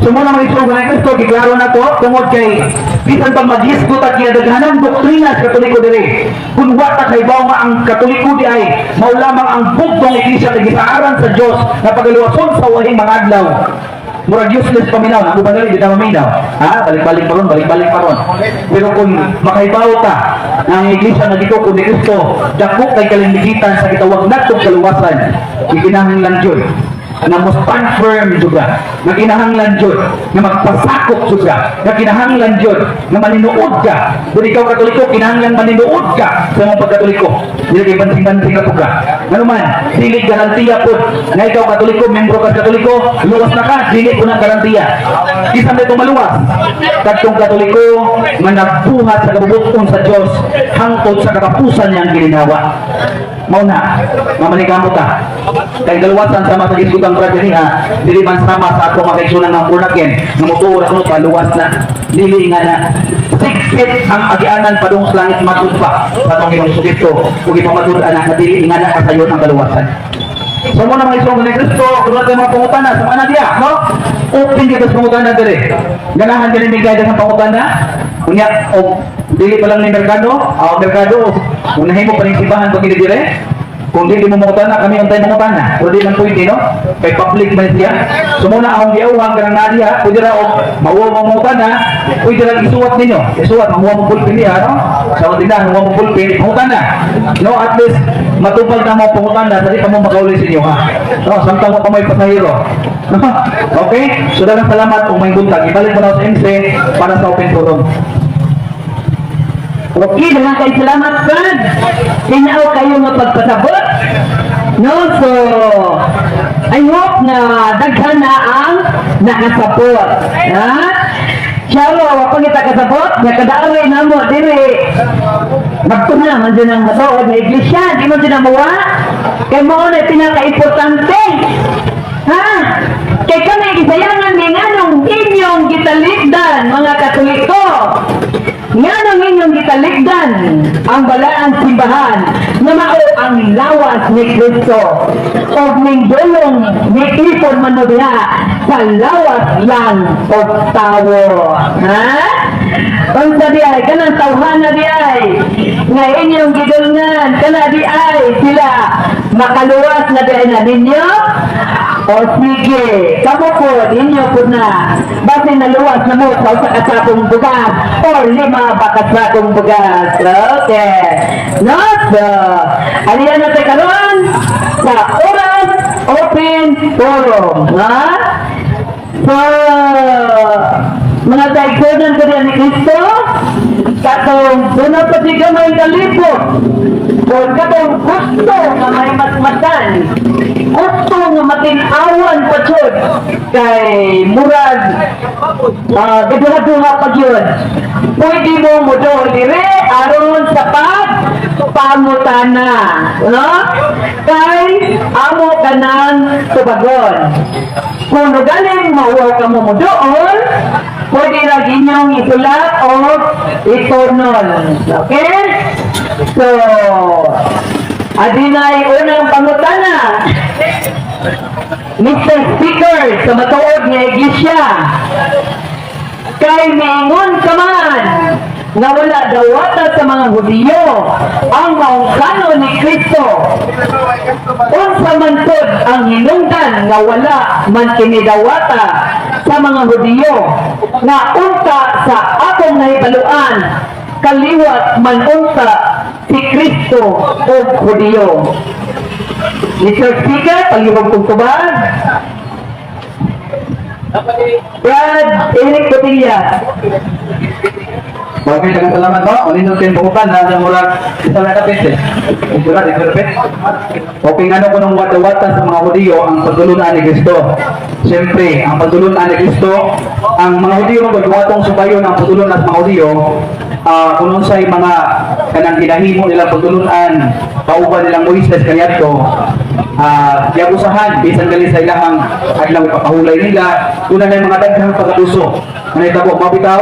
So mao na mga igsoon ng Kristo, giklaro na to, tungod kay bisan pa maghisgot at kinadaghanang doktrina sa Katoliko diri. Kung wa ta kahibaw nga ang Katoliko di ay mao lamang ang bugtong iglesia nga gisaaran sa Dios na pagaluwason sa wahing mga adlaw. Murag useless paminaw, ako ba di ta maminaw? Ha? Balik-balik pa ron, balik-balik pa ron. Pero kung makahibaw ta na ang iglesia nga gitukod ni Kristo, dako kay kalimbigitan sa gitawag natong kaluwasan, gikinahanglan jud na mo stand firm juga, na kinahanglan jud na magpasakop juga, na kinahanglan jud na maninuod ka. Kung ikaw Katoliko, kinahanglan maninuod ka sa imong pagkatoliko, dili kay banting-banting ka po ka. Ano man, dili garantiya po na ikaw Katoliko, membro ka sa Katoliko, luwas na ka. Dili po na garantiya. Bisan dito maluwas kadtong Katoliko nga nagbuhat sa kabubuton sa Dios hangtod sa katapusan niyang gilinhawa. Mao na mamanikamot ta kay galuwasan sama sa gisgutan brad niya, dili man sama sa ato mga kaigsunan ng born again nga motuo ra kuno, paluwas na. Dili nga na sikit ang agianan padung sa langit matud pa sa atong Ginoong Kristo ug ipamatud-an na dili nga na kasayon ang kaluwasan. So mao na mga igsoon ni Kristo, kung natin mga pangutana, sa mga diya, no? Open kita sa pangutana dire. Ganahan ganin may gaya sa pangutana. Unya, o dili pa lang ni Merkado, o Merkado, unahin mo pa rin simbahan pag dire. Kung dili mo mangutana, kami untay mangutana. Pero di man pwede, no? Kay public man siya. So mao na akong giawhang kanang nadiya, pwede ra og mauwa mo mangutana, pwede ra isuwat ninyo. Isuwat, manguha mo pulpin diha, no? Sa tindahan, manguha mo pulpin, mangutana. No, at least matupag na mo pangutana, sa di pa mo makauli sa inyo, ha? No, samtang mo pa may pasahero. No? Okay? So, daghang salamat kung may buntag. Ibalik mo na sa MC para sa open forum. Okay, daghang kay salamat, Brad. Tinaw kayo nga pagpasabot. No, so I hope na daghan na ang nakasabot. Ha? Charo, wa pa kita kasabot, nga kadaaway namo diri. Magtuna man din ang matuod nga iglesia, di man din ang muwa. Kay mao na pinaka-importante. Ha? Kay kami gisayangan ni nganong inyong gitalikdan, mga Katoliko. Nganong inyong gitalikdan ang balaang simbahan nga mao ang lawas ni Kristo og ning dulong ni ipon man mo diha sa lawas lang og tawo. Ha? Unsa di ay kanang tawhana di ay nga inyong gidulngan, kana di ay sila makaluwas na di ay na ninyo? O sige, kamo po, inyo po na. Basin naluwas na mo sa usa ka sakong bugas or lima ba ka sakong bugas. Okay. No? So, aliyan na tayo karon sa oras open forum. Ha? So, mga kaigsunan ko diyan ni Kristo, katong doon pa di ka may kalibot, o katong gusto nga may matmatan, gusto nga matin-awan pa jud, kay murag, gaduha-duha pa jud. Pwede mo mo dire aron sa pag pangutana, no? Kay amo kanang tubagon. Kung galing mauwaw ka mo mo doon, pwede ra inyong isulat o itunol. Okay? So, adinay unang pangutana. Mr. Speaker, sa matuod nga iglesia, kay miingon ka man nga wala dawata sa mga Hudiyo ang maong kanon ni Kristo. Unsa man pod ang hinungdan nga wala man kini dawata sa mga Hudiyo, nga unta sa atong nahibaluan kaliwat man unta si Kristo og Hudiyo? Mr. Speaker, palihog kong tubag. Brad Eric Cotilla. Okay, daghang salamat po. Unin yung bukan na murag isa na kapit eh. Murag isa kapit. Okay, ngano ko nung wadawatan sa mga Hudiyo ang pagdulunan ni Kristo. Siyempre, ang pagdulunan ni Kristo, ang mga Hudiyo magbuhatong subayon ang pagdulunan sa mga Hudiyo, kung unsay mga kanang ginahimo nilang pagdulunan, kauban nilang Moises kaniadto, yagusahan bisan gali sa ilahang adlaw ipapahulay nila, una na yung mga daghang pag-abuso. Manitabo mabitaw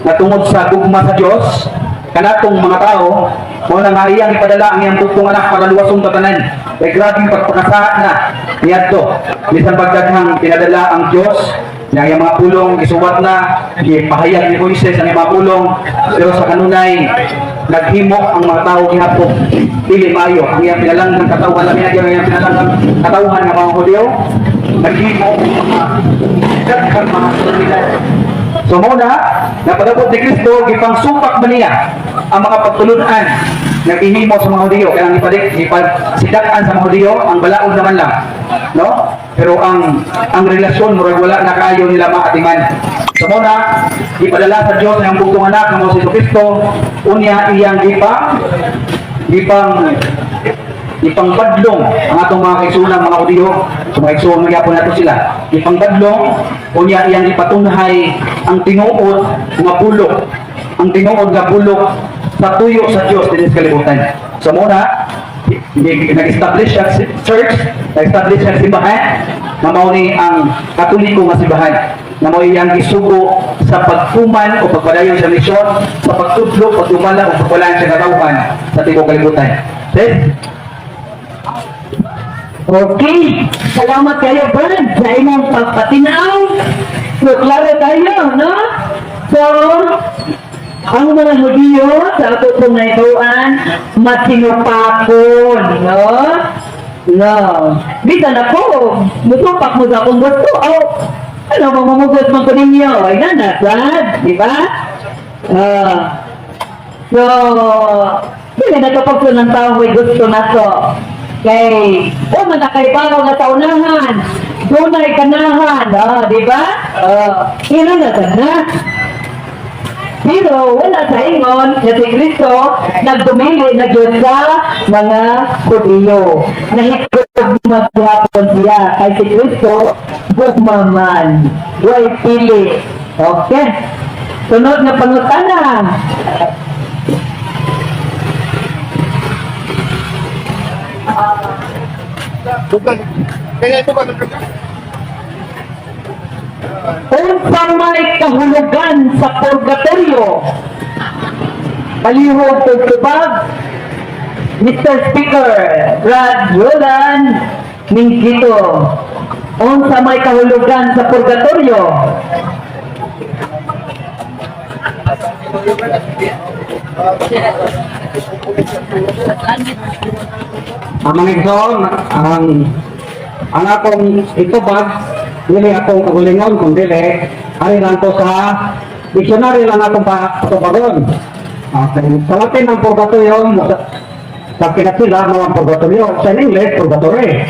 na tungod sa gugma sa Dios kanatong mga tao, mao na nga iyang ipadala ang iyang bugtong anak para luwason katanan. Kay grabeng pagpakasala na niadto, bisan pagdaghang pinadala ang Dios na iyang mga pulong gisuwat na, gipahayag ni Moises ang iyang mga pulong, pero sa kanunay naghimo ang mga tao gihapon dili maayo ang iyang pinalanggang katawhan, labi na ang iyang pinalanggang katawhan nga mga Hudyo, naghimo ang mga daghang mga kalamidad. So mao na, napadabot ni Kristo, gipangsupak man niya ang mga pagtulunan nga gihimo sa mga Hudiyo. Kaya ang ipadik, ipasidakan sa mga Hudiyo, ang balaod naman lang. No? Pero ang relasyon, murag wala na kaayo nila maatiman. So mao na, gipadala sa Dios ang bugtong anak nga mao si Kristo, unya iyang gipang ipangbadlong ang atong mga kaigsuonan mga Hudiyo, so mga igsuon gyapon nato sila, ipangbadlong, unya iyang ipatunhay ang tinuod nga pulok, ang tinuod nga pulok sa tuyo sa Dios dinhi sa kalibutan. So mao na, nag-establish ang church, nag-establish ang simbahan na mao ni ang Katoliko nga simbahan, na mao iyang gisugo sa pagtuman o pagpadayon sa misyon, sa pagtudlo, pagdumala o pagwalaan sa katawhan sa tibuok kalibutan. Sis? Okay, salamat kayo, Brad, sa imong pagpatinaw. So, klaro tayo, no? So, ang mga Hudiyo sa ato pong naituan, masinupakon, no? No. Bisan ako, musupak mo sa akong gusto. Oh, ano, mamumugot man ko ninyo. Ay, na, Brad, di ba? Ah. So, dili na kapag ng tao may gusto na to. Kay, o man na kay bawo nga taunahan, dunay kanahan, ah, di ba? Ah, ina na na. Pero wala sa ingon nga si Kristo nagdumili na gyud sa mga Hudiyo. Nahigugma gyapon siya kay si Kristo gugma man. Way pili. Okay. Sunod na pangutana. Unsa may kahulugan sa purgatorio? Palihog kog tubag, Mr. Speaker, Brad Roland Mingkito. Unsa may kahulugan sa purgatorio? Ang mga igsoon, ang akong itubag, dili akong kagulingon, kung dili, ari lang ko sa dictionary lang akong patubagon. Okay. Sa Latin ang purgatorio, sa Kinasila, mo ang purgatorio. Sa English, purgatory.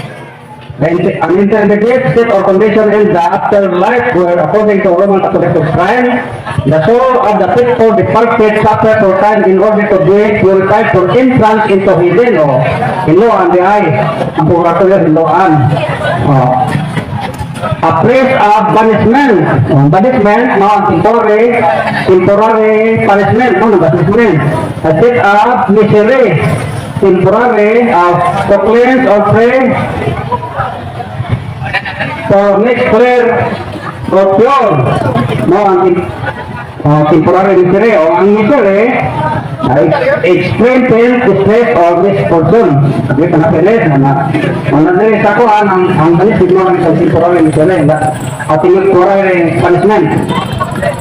An intermediate state or condition in the afterlife where, according to Roman Catholic doctrine, the soul of the faithful departed suffer for time in order to be purified for entrance into heaven. O, hinloan di ay. Ang purgatorio, hinloan. O. A place of banishment. O, banishment, no, ang temporary punishment, no, banishment. A state of misery, temporary, to cleanse or pray. So next prayer of pure mo ang temporary misery o ang misery ay extreme pain, distress or misfortune. Sabi pa na pilit na na. Ang nandiri sa kuan ang siguro ang temporary misery ba? At temporary punishment.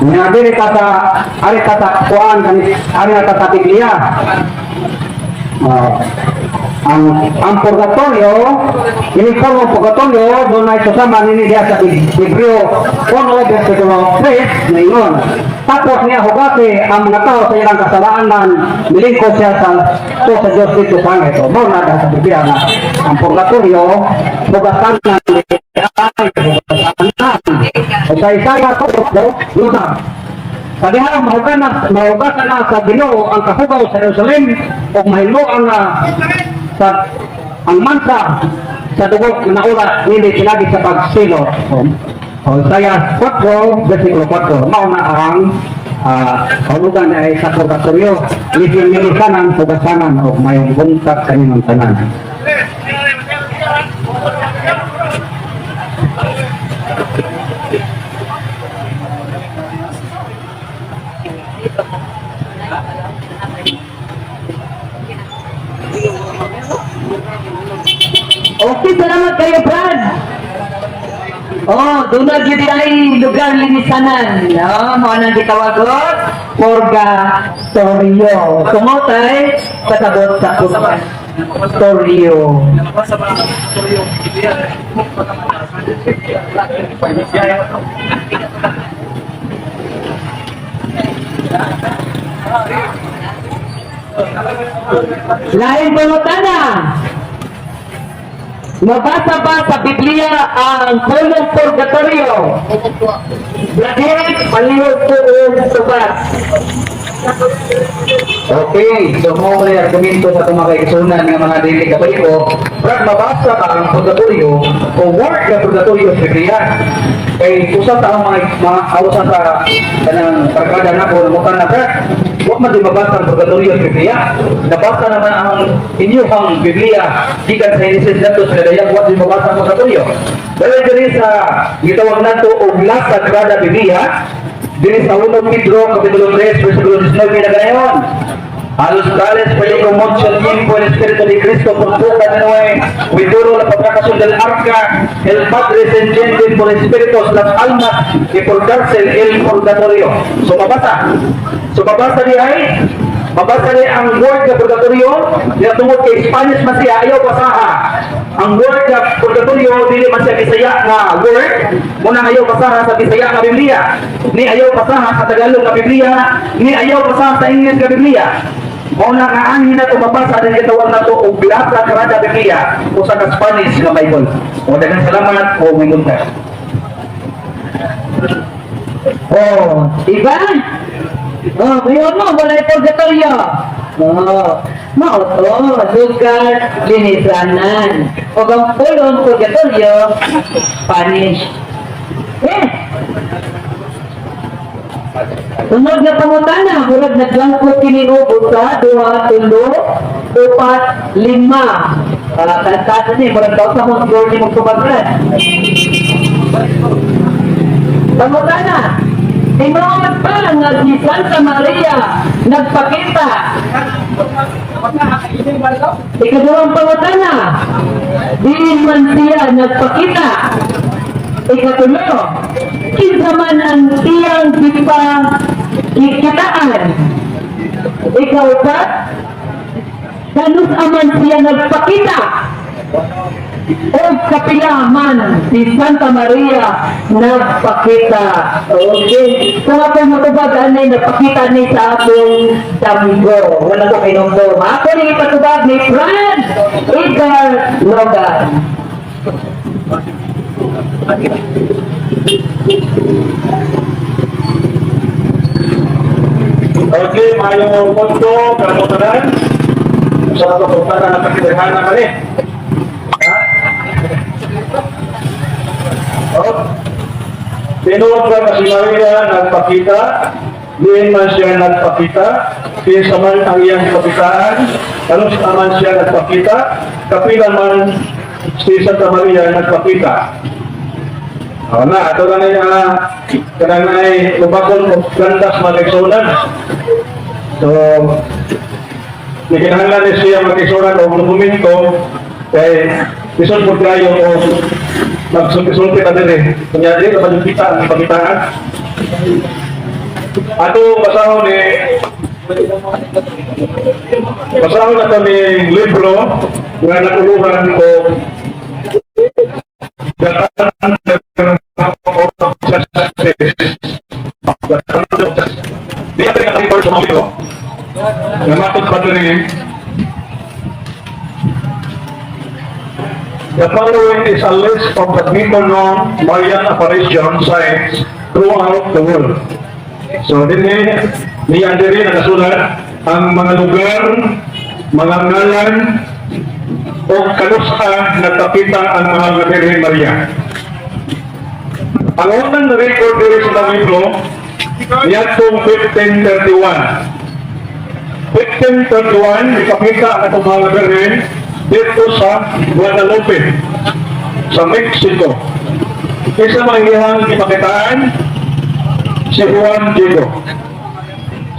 Nga diri ka sa ari ka sa kuan kani ari ka sa Biblia. Ang purgatorio, ini formo purgatorio, doon ay kasama nini diya sa Hebreo 1, versikulo 3, ngayon. Tapos niya hugasi ang mga tao sa ilang kasalanan, milingkod siya sa to sa Diyos dito sa langit. So, mao na sa Biblia na ang purgatorio, hugasan na ay hugasanan. O sa Isaiah 4, lusa. Sa diha mahugasan na sa Ginoo ang kahugaw sa Jerusalem ug mahinuang sa ang mansa sa dugo nga naula nili pinagi sa pagsilo. O Isaiah 4, versikulo 4. Mao na ang kahulugan ay sa purgatorio, linisanan, hugasanan o mayong buntag kanilang tanan. Okay, salamat kayo, Brad. Oh, doon na gyud ay lugar linisanan. No, mao nang gitawagon purgatorio. Sumotay kasabot sa purgatorio. Lain pangutana. Mabasa ba sa Biblia ang pulong purgatorio? Brad, palihog ko og tubag. Okay, so mo may argumento sa itong mga kaigsunan nga mga dili Katoliko, brad, mabasa ka ang purgatorio o word nga purgatorio sa Biblia. Kay usa sa ang mga usa sa kanang barkada nako namutan na, "Brad, wa man di mabasa ang purgatorio sa Biblia. Nabasa naman ang inyong Biblia gikan sa Genesis ngadto sa Kadayag, wa di mabasa ang purgatorio." Dahil diri sa gitawag nato og La Sagrada Biblia, diri sa 1 Pedro kapitulo 3 versikulo 19 na ganayon. "A los cuales predicó mucho tiempo el Espíritu de Cristo por boca de Noé, cuidó la fabricación del arca, el Padre se enciende por espíritus las almas y por cárcel el purgatorio." So mabasa. So mabasa di ang word nga purgatorio, diya tungod kay Spanish man siya, ayaw basaha. Ang word nga purgatorio dili man siya Bisaya nga word, muna ayaw basaha sa Bisaya nga Biblia. Ni ayaw basaha sa Tagalog nga Biblia, ni ayaw basaha sa English nga Biblia. Mao na nga anhi na ito mabasa din gitawag nato og La Sagrada Biblia, usa ka Spanish nga Bible. O daghang salamat o may buntag. Oh, diba? Oh, ngayon mo, wala yung purgatorio. Oh, mao to, lugar linisanan. O ang pulong purgatorio, punish. Eh, sunod na pangutana, murag naglangkot kini og usa, duha, tulo, upat, lima. Taas ni, murag daw sa mong score ni mong tubagran. Pangutana, tinuod ba nga si Santa Maria nagpakita? Ikaduhang pangutana, diin man siya nagpakita? Ikatulo, kinsa man ang iyang gipakitaan? Ikaupat, kanus aman siya nagpakita? O kapila man si Santa Maria nagpakita? Okay. Sa akong matubag anay nagpakita ni sa akong damgo. Wala ko kinumdum. Ako ni ipatubag ni Brad Edgar Logan. Okay, mayong punto, kamutunan. Sa kapagpagpagpag na pagkirhana kami. Ha? Oh. Tinuod ba na si Maria nagpakita? Diin man siya nagpakita? Kinsa man ang iyang kapitaan? Kanus man siya nagpakita? Kapila man si Santa Maria nagpakita? Oh, na, ato na niya kanang ay lubakon og gandas mga kaigsuonan. So, gikinahanglan ni siya mga kaigsuonan og dokumento kay bisan po tayo o magsulti-sulti na diri. Kunya diri pa yung kita ang ipakitaan. Ato basahon na to ni libro nga nakuluhan ko The Thunder of Justice. The Thunder of Justice. Di natin ang report sa mga libro. Nga matod pa diri. The following is a list of the better known Marian apparition sites throughout the world. So, dinhi niya diri nakasulat ang mga lugar, mga ngalan, o kanusa nagpakita ang mga Birhen Maria. Ang unang na-record diri sa mga libro, niadtong 1531. 1531, ipakita ang atong mga Birhen dito sa Guadalupe, sa Mexico. Isa mga iyang ipakitaan, si Juan Diego.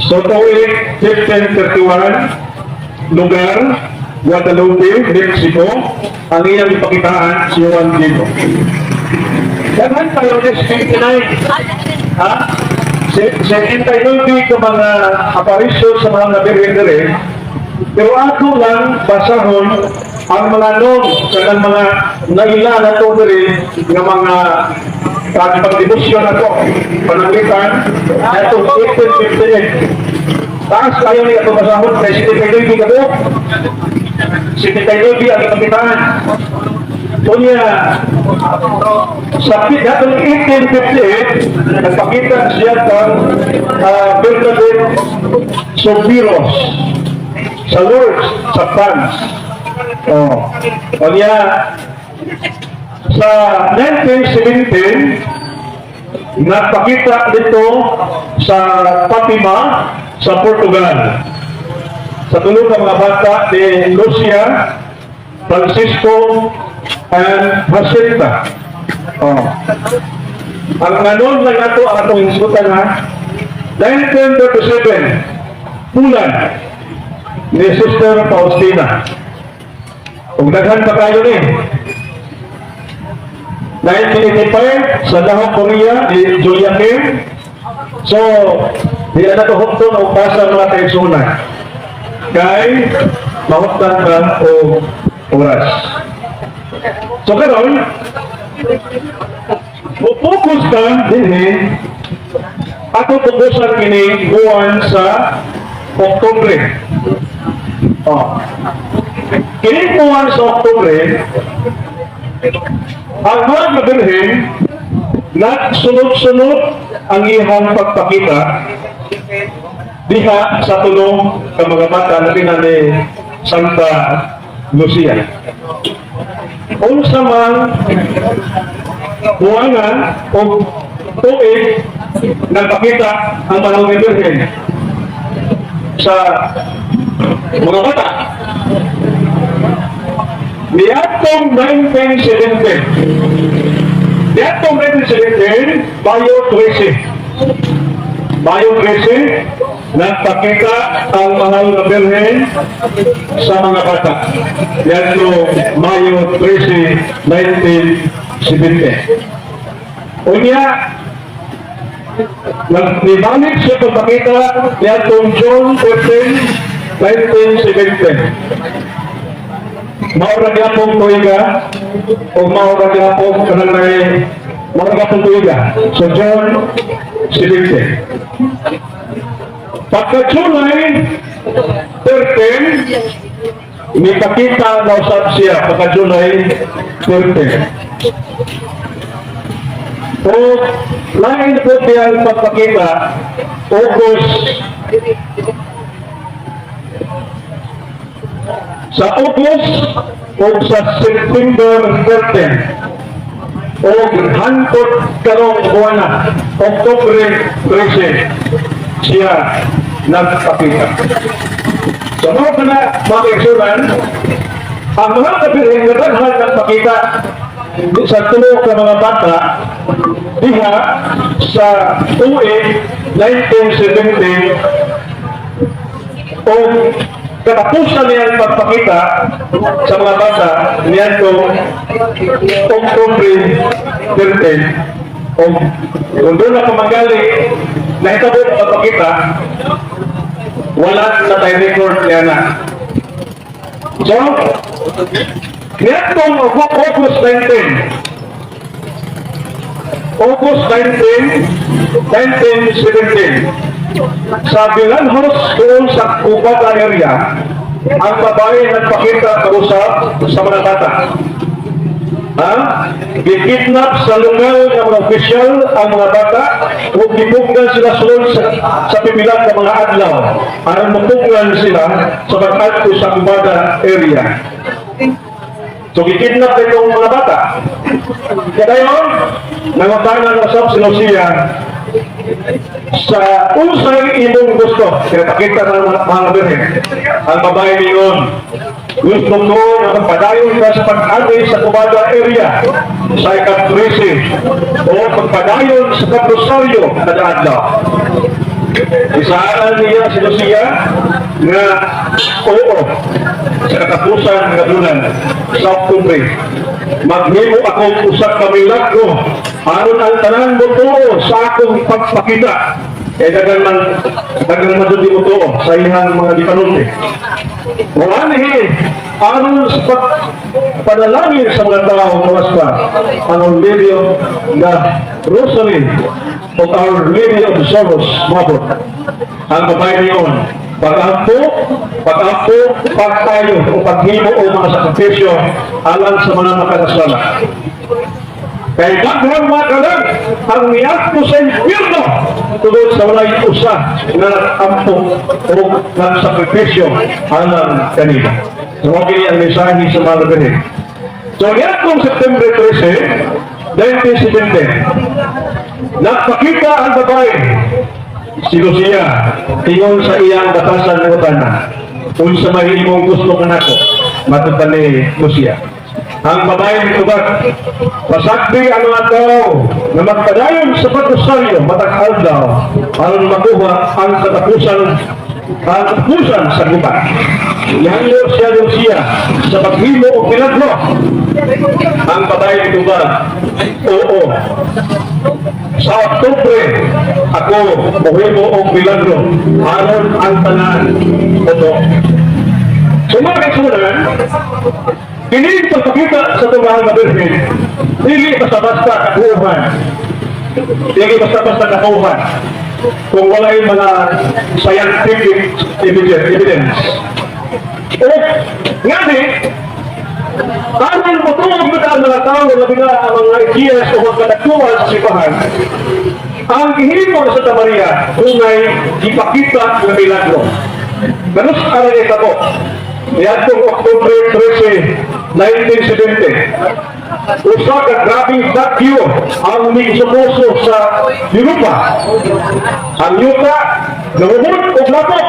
So, tuig 1531, lugar, Guadalupe, Mexico, ang iyang ipakitaan si Juan Diego. Daghan kayo ni 59. Ha? 79 ka mga aparisyon sa mga Birhen diri. Pero ako lang basahon ang mga known sa mga naila na to diri nga mga pagdebosyon ako pananglitan atong 1858. Taas kayo niya ito basahon kay 79 ka buok. 79 ang ipakitaan. Unya, sa datong 1858, nagpakita siya kang Bernadette Soubirous sa Lourdes, sa France. Oh. Unya, sa 1917, nagpakita dito sa Fatima, sa Portugal. Sa tulo ka mga bata ni Lucia, Francisco, and Jacinta. Oh. Ang anon lang nato ang atong hisgutan ha. 1937, Poland, ni Sister Faustina. Ug daghan pa kayo ni. 1985 sa Dahong Korea ni Julia Kim. So, di na nato hukton og basa mga kaigsuonan. Kay mahuktan ka og oras. So karon, mo-focus ka dinhi ako fokusan kini buwan sa Oktubre. Oh. Kini buwan sa Oktubre, ang mga Birhen nagsunod-sunod ang iyang pagpakita diha sa tulong ka mga bata na ni Santa Lucia. Unsa man buwangan o tuig nagpakita ang Mahal nga Birhen sa mga bata? Niadtong 1917. Niadtong 1917, Mayo 13. Mayo 13, nagpakita ang Mahal na Birhen sa mga bata. Niadtong Mayo 13, 1970. Unya, nibalik siya pagpakita niadtong June 15, 1970. Mao ra gyapon tuiga o mao ra gyapon kanang may mao ra gyapon tuiga. So June 70. Pagka July 13, nipakita na usab siya pagka July 13. O lain po siya ang pagpakita August, sa August o sa September 13 o hantod karong buwana Oktubre 13 siya nagpakita. So mao kana mga kaigsuonan, ang mga Birhen nga daghan nagpakita sa tulo ka mga bata. diha sa tuig 1970 o katapusan niyang pagpakita sa mga bata niadtong October 13. O kung doon na pamanggali nahitabo ang pagpakita, wala na tayo record niya na. So, niadtong August 19, August 19, 1917, sa Bilanhos doon sa Cubada area, ang babae nagpakita kausap sa mga bata. Ha? Gikidnap sa lokal ng mga opisyal ang mga bata ug gipugnan sila sulod sa pipila ka mga adlaw aron mapugnan sila sa pag-adto sa Cubada area. So gikidnap itong mga bata. Kaya dayon, nangutana usab si Lucia sa unsay imong gusto. Kaya pakita ng mga birhen. Ang babae niyon, gusto ko na magpadayon ka sa pag-agi sa Cubada area sa ika-13 o pagpadayon sa Pagrosaryo kada adlaw. Isaan niya si Lucia nga oo, sa katapusan nga bulan sa Oktubre maghimo ako usa ka milagro aron ang tanan motuo sa akong pagpakita. Eh daghan man jud motuo sa iyang mga gipanulti. Muanhi aron sa panalangin sa mga tao mga ang Our Lady of the Rosary of Our Lady of Sorrows moabot. Ang babae niyon, pag-ampo, pag-ampo, pagtayo o paghimo o mga sakripisyo alang sa mga makakasala. Kay daghang mga kalag ang niadto sa impyerno tungod sa walay usa nga nag-ampo o nagsakripisyo alang kanila. So, mao kini ang mensahe sa mga labihin. So, niadtong September 13, 1970, nagpakita ang babae, si Lucia, ingon sa iyang batasan ng utana, "Unsa may imong gusto kanako?" Matod pa ni Lucia. Ang babae nitubag, "Pasagdi ang mga tao na magpadayon sa pagrosaryo matag adlaw aron makuha ang katapusan sa gubat." Ihangyo siya Lucia sa paghimo og milagro. Ang babae nitubag, "Oo. Sa Oktubre, ako mohimo og milagro aron ang tanan motuo." So mga kaigsuonan, kini pagpakita sa atong mahal na Birhen, dili basta-basta katuohan. Dili basta-basta katuohan. Kung walay mga scientific evidence. O, ngani, aron motuo na ang mga tao, labi na ang mga ideas o mga kadagkuhan sa simbahan, ang gihimo sa Santa Maria, dunay gipakita ng milagro. Ganus ang nahitabo? Niadtong October 13, 1970, usa ka grabeng bagyo ang misukoso sa Europa. Ang yuta, nangumod og lapok.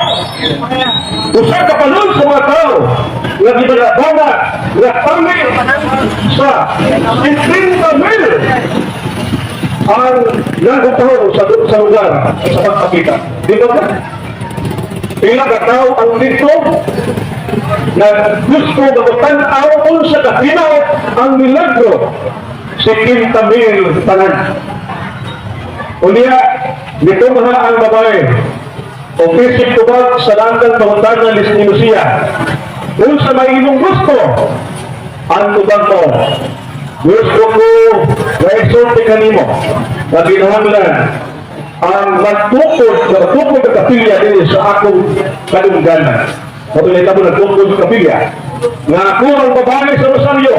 Usa ka palon sa mga tao nga gibana nga tami sa 50 mil ang nagutaw sa lugar sa pagpakita. Di ba ba? Pila ka tao ang dito na gusto magtan-aw unsa ka hinaot ang milagro, 70 mil tanan. Unya, nito mga ang babae, o bisig tubag sa langgang pangutana ni Lucia, "Unsa may imong gusto?" Ang tubag mo, "Gusto ko na isulti kanimo na kinahanglan ang magtukod na kapilya diri sa akong kadungganan." Patuloy ka mo nagtukod sa kapilya. Nga ako ang babae sa Rosario.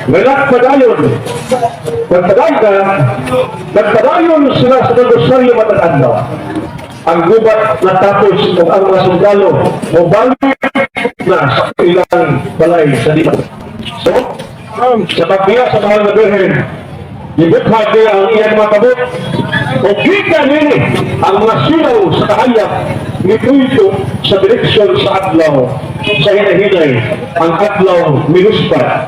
Nga nagpadayon. Nagpadayon ka, nagpadayon sila sa Rosario matag adlaw. Ang gubat natapos ug ang mga sundalo mobalik na sa ilang balay sa dito. So, sa pagbiya sa mahal na Birhen, gibukhat niya ang iyang mga kamot o kita nini ang mga silaw sa kahayag nipuyto sa direksyon sa adlaw. Sa hinahinay, ang adlaw miluspad.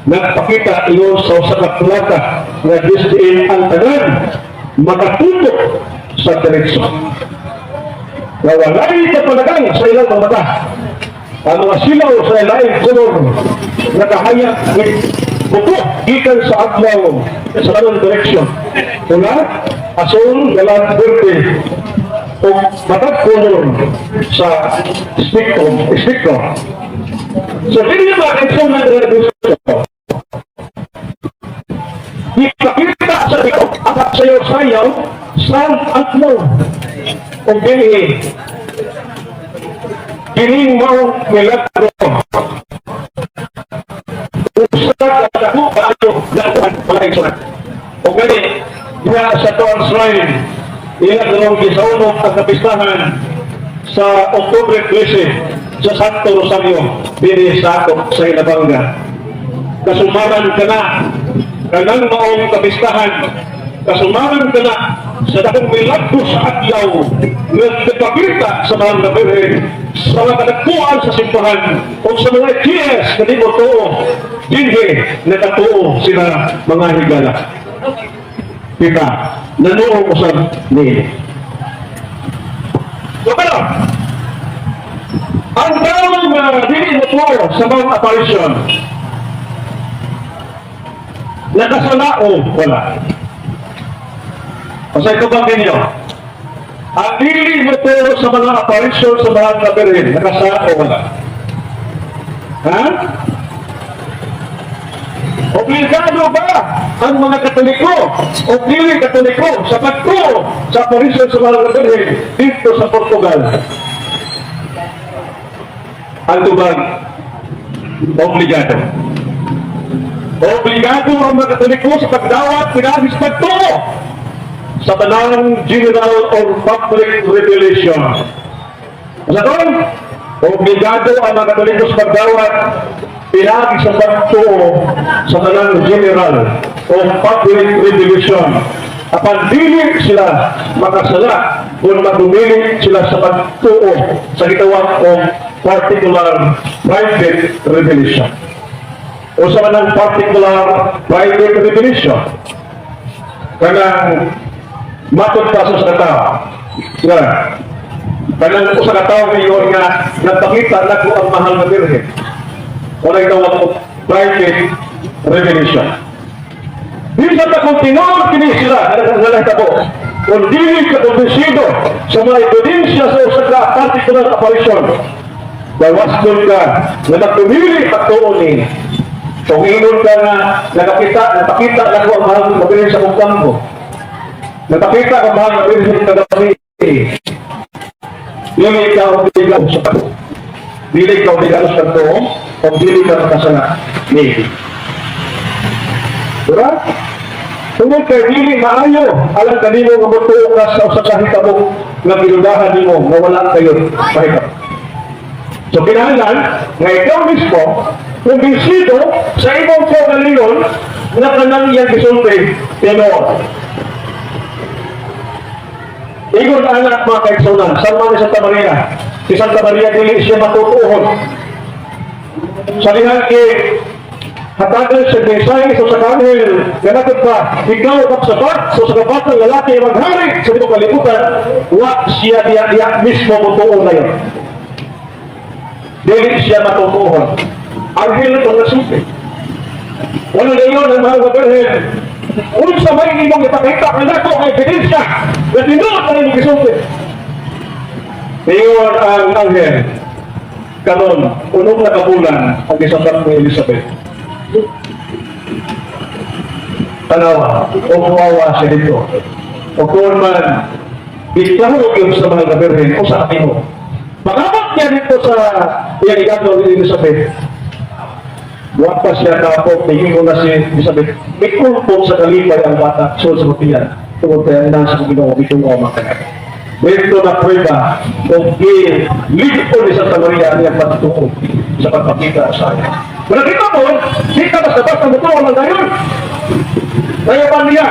Nagpakita ingon sa usa ka plaka nga diin ang tanan makatutok sa diretso. Na walay kapalagang sa ilang mga mata. Ang mga silaw sa laing kolor nakahayag with buko gikan sa adlaw sa kanang direksyon. Pula, asul, galang, berde, o matag kolor sa spectrum. So, hindi niya makikita ng gusto. Ipakita sa ikaw ang sayaw-sayaw sa adlaw. O dili, kining mao milagro. Usa ka dako kaayo dakuan mga. O gani, diha sa Tuan Shrine, ila karong gisaunom ang kapistahan sa Oktubre 13 sa Santo Rosario, diri sa ako sa Inabanga. Kasumaran ka na, kanang maong kapistahan, kasumaran ka na sa dakong milagro sa adlaw nga nagpakita sa mga Birhen sa mga kadagkuan sa simbahan o sa mga GS na di mo tuo, dinhi nakatuo sila, mga higala. Kita, nanuo usab ni. So pero, ang tao nga dili mo tuo sa mga apparition, nakasala o wala? Pasay ko ba ninyo? Ang dili mo tuo sa mga apparition sa mga Birhen, nakasala o wala? Ha? Obligado ba ang mga Katoliko o dili Katoliko sa pagtuo sa apparition sa mga Birhen dito sa Portugal? Ang tubag, obligado. Obligado ang mga Katoliko sa pagdawat pinaagi sa pagtuo sa tanang general or public revelation. Sa doon, obligado ang mga Katoliko sa pagdawat pinaagi sa pagtuo sa tanang general o public revelation. Apan dili sila makasala kung magpumili sila sa pagtuo sa gitawag og particular private revelation. O sa manang particular private revelation, kanang matod pa sa tao. Nga, kanang usa ka tawo ngayon nga nagpakita nako ang mahal na Birhen. Wala tawag og private revelation. Bisan pa kung tinuod kini sila, nga ko, kung dili ka kumbinsido sa mga ebidensya sa usa ka particular apparition, gawas ka nga nagpumili pagtuon ni. Kung ingon ka nga nakakita, napakita na ko ang mahal na Birhen sa kong kampo. Napakita ang mahal na Birhen kagabi. Dili ka obligado sa pagtuo. Dili ka obligado sa pagtuo o dili ka makasala. Maybe. Diba? Tungod kay dili maayo alang kanimo nga motuo ka sa usa ka hitabo nga gidudahan nimo nga wala kayo pahitabo. So kinahanglan nga ikaw mismo kumbinsido sa imong kaugalingon nga kanang iyang gisulti tinuod. Ingon anak, mga kaigsunan, sama ni Santa Maria. Si Santa Maria dili siya matutuhon. Sa dihang kay hatagan sa mensahe sa sakanil, ganatod pa, ikaw kapsabat sa sa batang lalaki maghari sa tibuok kalibutan, wa siya diya diya mismo mutuo na yun. Dili siya matutuhon. Anghel ito nasulti. Wala na yun ang mahal na Birhen. Unsa may imong ipakita kanako nga ebidensya na tinuod na imong gisulti? Ingon ang anghel, karon 6 na kabulan ang gisabat ni Elizabeth. Tanawa, o kuwawa siya dito. O kung man, iklaro yun sa mahal na Birhen o sa mo. Pag-abot niya dito sa iyang igagaw ni Elizabeth, wa pa siya kapot, tingin ko na si Elizabeth, may kulpong sa kalipay ang bata, so sa matiyan, tungod kaya nasa kong Ginoo, bitong o makanan. Dito na prueba kung ligo ni Santa Maria ang iyang pagtuo sa pagpakita sa iya. Kung nakita mo, di ka basta-basta mutuo lang dayon. Kaya pa niya,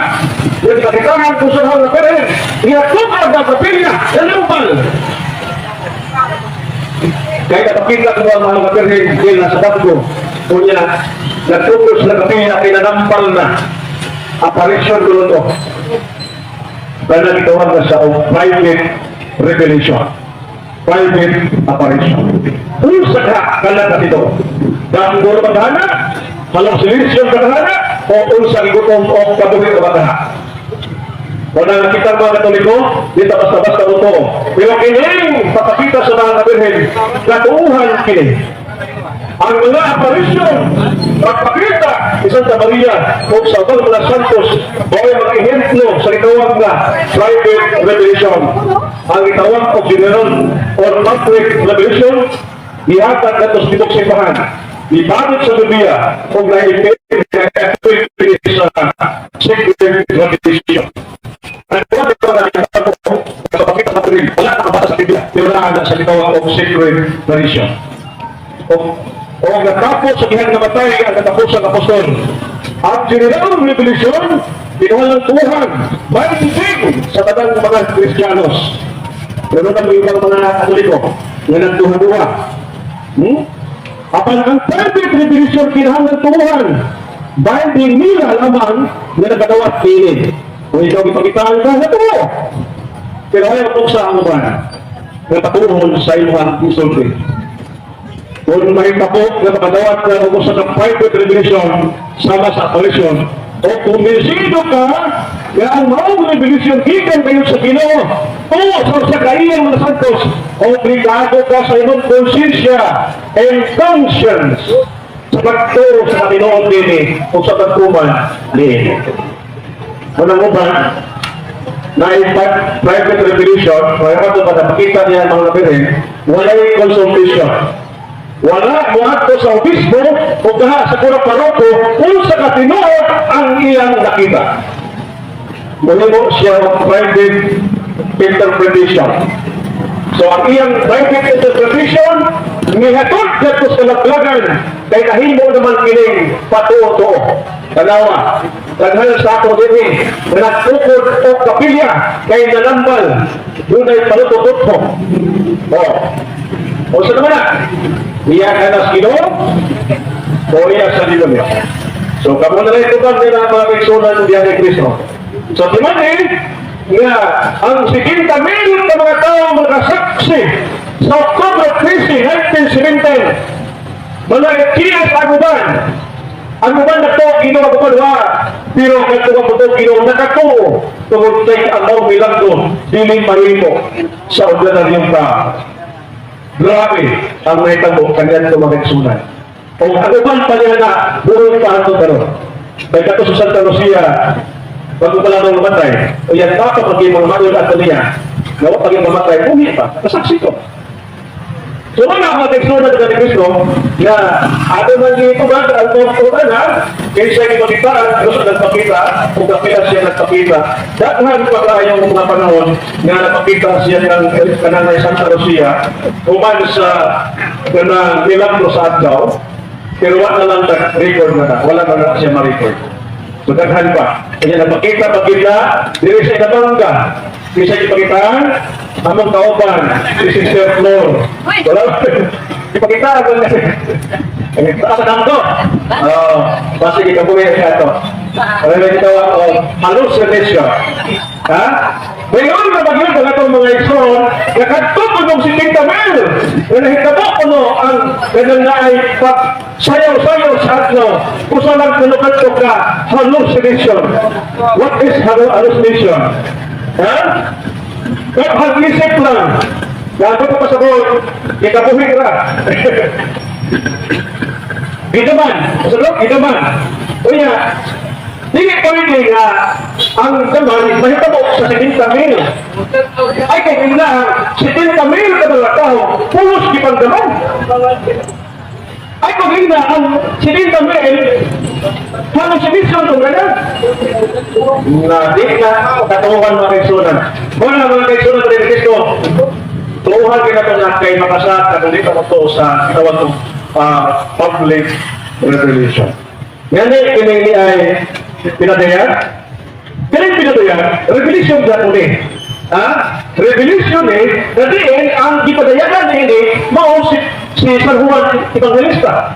yung kakitangan kung sa na Birhen, iya tukar ang kapilya, sa lupal. Kaya kapakita ko ang mga kapirhin na sa Dagko. Kunya, nagtukod sila kapila, pinanampal na apparition ko to. Dahil gitawag na sa private revelation. Private apparition. Unsa ka kalat na dito? Danggo ba kahana? Hallucination ka kahana? O unsa gigutom o kabuhi ka ba kaha? Wala nakita mga Katoliko, di ta basta-basta mo. Pero kining papakita sa mga kabirhen, katuuhan kini. Ang mga aparisyon, pagpakita ni Santa Maria o sa ubang mga santos, o ay mga ehemplo sa gitawag na private revelation. Ang gitawag og general or public revelation, ihatag nato sa tibok simbahan. Ibabot sa Biblia kung naipit sa secret revelation. Ang kapakita sa wala nakabasa sa Biblia, pero naa sa gitawag og secret tradition. O natapos sa gihang namatay ang katapusan ng apostol. Ang general revelation, binuhalang tuhan, binding sa tanang mga Kristiyanos. Pero nang ibang mga Katoliko, nga nagduha-duha. Apan ang private revelation, kinahanglan tuhan, binding nila lamang nga nagadawat kini. Kung ikaw ipakitaan ka, natuo. Pero ayaw po sa ang uban, nga patuhon sa imuhang isulti. Kung mahitabo nga makadawat ka og usa ka private revelation sama sa apparition, o kumbinsido ka nga ang maong revelation gikan kayo sa Ginoo o sa usa ka iyang mga santos, obligado ka sa imong konsensya and conscience sa pagturo sa katinuod dinhi o sa pagtuman dinhi. Unang uban, na private revelation, kaya ka ba napakita niya ang mga labirin, walay consultation. Wala moadto sa obispo o gaha sa kura paroko kung sa katinuod ang iyang nakita. Muli siya og private interpretation. So ang iyang private interpretation, nihatod kadto sa laglagan kay nahimo naman kining patuo-tuo. Tanawa, daghan sa ako dinhi nga nagtukod og kapilya kay nanambal dunay paluto-tutho. Oh. O sa naman na, iya ka na sa Ginoo o iya sa demonyo. So kamo na lang itubag nila mga kaigsunan diyan ni Kristo. So di man eh, nga ang 70 mil na mga tao makasaksi sa October 13, 1917, mga kiyas ang uban. Ang uban na to, Ginoo kapadwa, pero kadto ka po Ginoo nakatuo tungod kay ang maong milagro dili mahimo sa ordinaryong tao. Grabe ang nahitabo kanyang mga kaigsunan. O ang uban pa niya na buhay pa ang karon. Kay kato sa Santa Lucia, bago pa lamang mamatay, o yan pa pag mga mayor at niya, nga wa pag mamatay, buhi pa, kasaksi ko. So wala mga kaigsunan ni Kristo nga ato man gitubag ang tuwan ha, kaysa ipakita ang Diyos nagpakita kung kapila siya nagpakita. Daghan pa kayong mga panahon nga napakita siya ng kanang Santa Lucia human sa kanang milagro sa adlaw, pero wala na lang record na na, wala na lang siya ma-record. So daghan pa. Kanya nagpakita pagkita diri sa Inabanga. Kaysa ipakitaan among kauban si Sister Flor. Wala ipakita ako kasi. Asa dangko. Oh, basta gikabuhi siya to. Wala na ito oh, hallucination. Ha? Ngayon na magyud ang atong mga igsoon, nakadto ko nung 70 mil. Nga nahitabo ko no ang ganun na ay pag sayaw-sayaw sa adlaw. Usa lang kuno kadto ka hallucination. What is hallucination? Ha? Kapag-isip lang. Gago ko pasabot, ikabuhi ra. Gidaman, pasabot, gidaman. Unya, dili pwede nga ang daman mahitabo sa 70 mil. Ay, kay na 70 mil ka mga tao, pulos gipangdaman. Ay, kung na ang 70 mil, hallucination itong ganyan. Na di na katuhan mga kaigsunan. Wala mga kaigsunan rin Kristo. Tuuhan kita ito na kay makasat na dito mo to sa tawag ng public revelation. Ngani kini ni ay pinadayag. Kini pinadayag, revelation gyud ni. Ha? Revelation eh, na diin ang gipadayagan niini mao si San Juan Evangelista.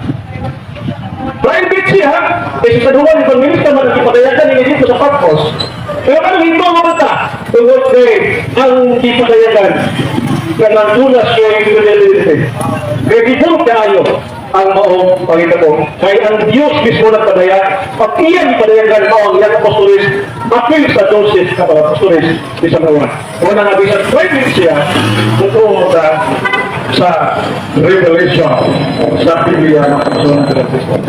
Private siya, eh si San Juan Evangelista man ang gipadayagan niini dito sa Patmos. Pero ano hinto mo ba ta? Tungod kay ang gipadayagan kanang una siya infidelity. Kaya gibot kaayo ang maong panghitabo. Kay ang Diyos mismo nagpadayag, pag iyang ipadayagan mao ang iyang apostoles, apil sa 12 ka mga apostoles ni San Juan. Una nga bisan private siya, totoo sa revelation sa Biblia ng Panginoon ng Kristo.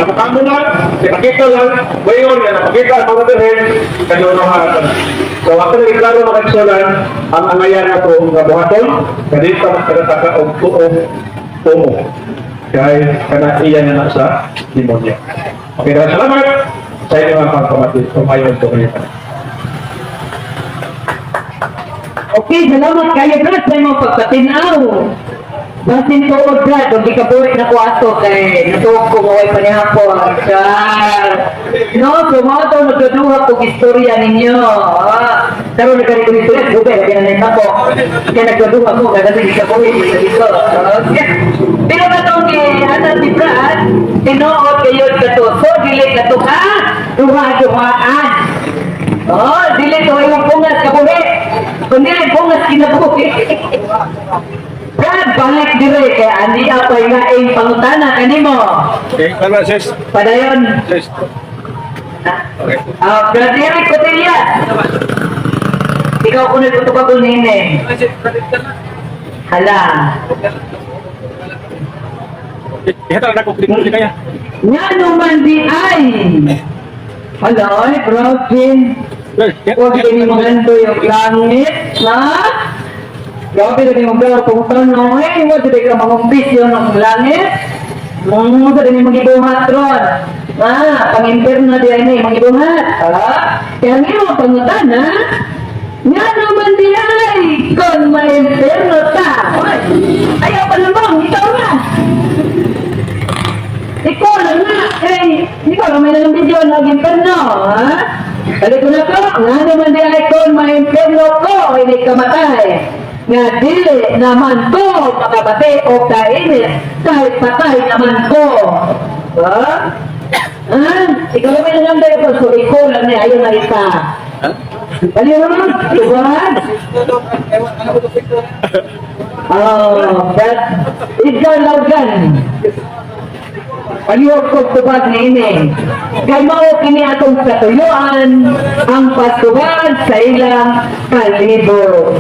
Napakamo lang, ipakita lang, ngayon nga napakita ang mga birhen, kanunuhan. So, ako na iklaro mga kaigsuonan, ang angayan na ito nga buhaton, kadita magkarataka og tuong tumo. Kay kana iya na na sa demonyo. Okay, daghang salamat sa inyong mga pagpamati. Tumayon ko kayo. Okay, salamat kayo, Brad, sa imong pagpatinaw. Basin tuod, Brad, kung di ka buhi na ko ato, kay natuog ko maway panihapon. Char! No, so mga to, nagkaduha kong istorya ninyo. Ah, pero nagkaroon ko istorya, gubay, lagi na na ko. Kaya nagkaduha ko, kaya kasi di ka buhi, di ka dito. Okay. Pero katong gihatag ni Brad, tinuod kayo kato. So, dili kato ka, duha-duhaan. Oh, dili to imong pungas kabuhi. Kundi ang pungas kinabuhi. Brad, balik dire kay ani apay nga ing pangutana kanimo. Okay, kalma, sis. Padayon. Sis. Okay. Ah, Brad Eric Cotillas. Ikaw kuno tubag nini. Hala. Ihata na ako, di kaya. Ngano man di ay. Hala, ay, grabe. Huwag din mo ganito yung langit, ha? Grabe na yung mga pumunta no, eh, huwag din ka mangumpis yun ng langit. Mga din yung magibuhat ron. Ah, pang-imperno di ay na yung magibuhat. Ha? Kaya nga yung pangutan, ha? Nga naman di ay, kung ma-imperno ta. Ay, ayaw pa namang, ikaw na. Ikaw lang nga, eh, ikaw lang may nalang video ng imperno, ha? Sabi ko na ko, nga naman di ay kung ma-imperno ko, hindi ka matay. Nga dili naman ko makabati o kainit, kahit patay naman ko. Ha? Ha? Ikaw lang may nalang video, so ikaw lang na ayaw na isa. Baliw naman, tubad. Oh, that, ikaw laugan. Palihog ko tubag niini. Kay mao kini atong katuyuan ang pagtubag sa ilang palibot.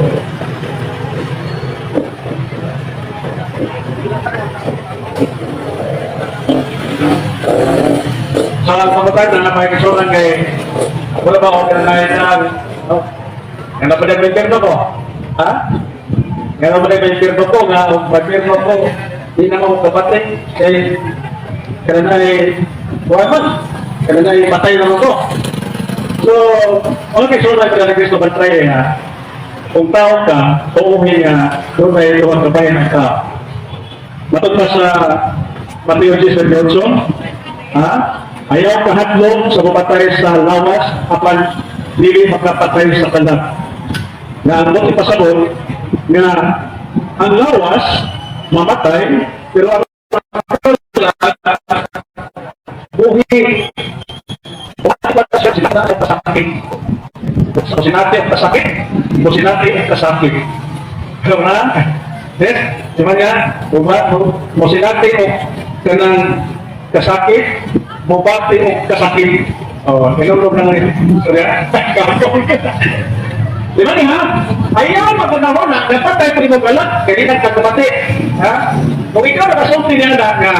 Sa pamatayan na mga kaigsuonan kay wala ba ako na no? Nga na pa impierno ko? Ha? Nga na pa impierno ko nga og impierno ko di na ako kapatid kay kananay wala man kananay patay naman ko. So, ang kaigsuonan ka ni Kristo bantay ha. Kung tao ka, tuuhin nga doon may tuwang kabayan ang tao. Matod pa sa Mateo 18, ha? Ayaw kahadlok sa mapatay sa lawas apan dili makapatay sa kalat. Nga ang buot ipasabot nga ang lawas mamatay pero ang kalat buhi. Wala siya sila kasakit. Sinati ang kasakit, sinati ang kasakit. Pero nga, yes, di ba nga, mo sinati o kanang kasakit, mubati o kasakit. Oh, inulog na ngayon. Sorry, ah. Di ba niya? Ayaw magpanahon na dapat tayo primo galak, kaya di nagkakabati. Ha? Kung ikaw nakasulti niya na nga,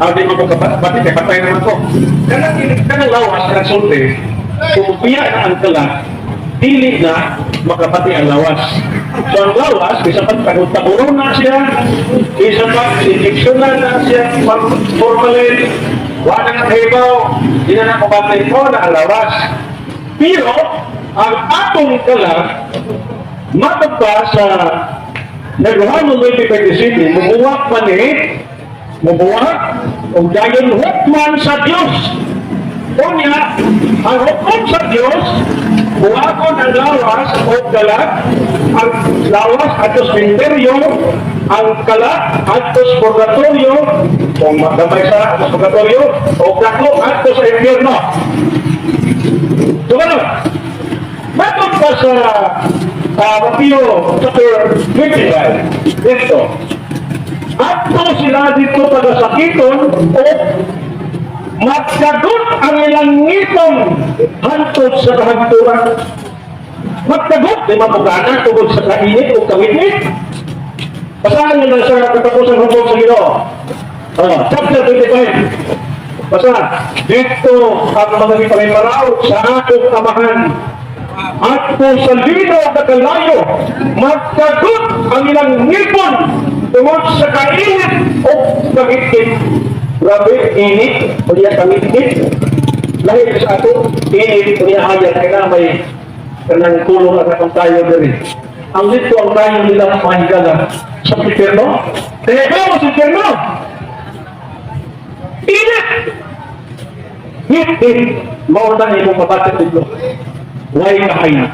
ah, di mo ko kabati, kaya patay naman ko. Kanang, kanang lawas, kanang sulti, kung piya na ang kalat, dili na makapati ang lawas. So ang lawas, bisa pa taguro na siya, bisa pa injection na siya, formalin, wala na kahibaw, di na nakabati ko na ang lawas. Pero, ang atong kalat, matod pa sa Nagruhano 2027, mubuwak pa ni, mubuwak, o dayon hukman sa Diyos. Unya, ang hukom sa Dios, buhaton ang lawas o kalat, ang lawas adto sa sementeryo, ang kalat adto sa purgatorio, kung magdamay sa adto sa purgatorio, o dako adto sa impyerno. So ano? Matod pa sa Mateo chapter 25, dito, adto sila dito pagasakiton o magkagot ang ilang ngipon hantod sa kahagturan. Magkagot, di mapugana tungod sa kainit o kawitnit. Basahan nyo na sa katapusan hukom sa Ginoo. Chapter 25. Basa, dito ang mga gipangimaraot sa akong amahan at kung sa linaw na kalayo, magkagot ang ilang ngipon tungod sa kainit o kagitgit. Grabe, init, o diya kagitgit. Lahit sa ato, init, o diya hayag, kaya may kanang kulong at atong tayo diri. Ang dito ang tayo nila mahigala sa impyerno. Kaya ikaw sa impyerno. Init! Hit, hit. Mao na imong mabati dito. Way kahayag.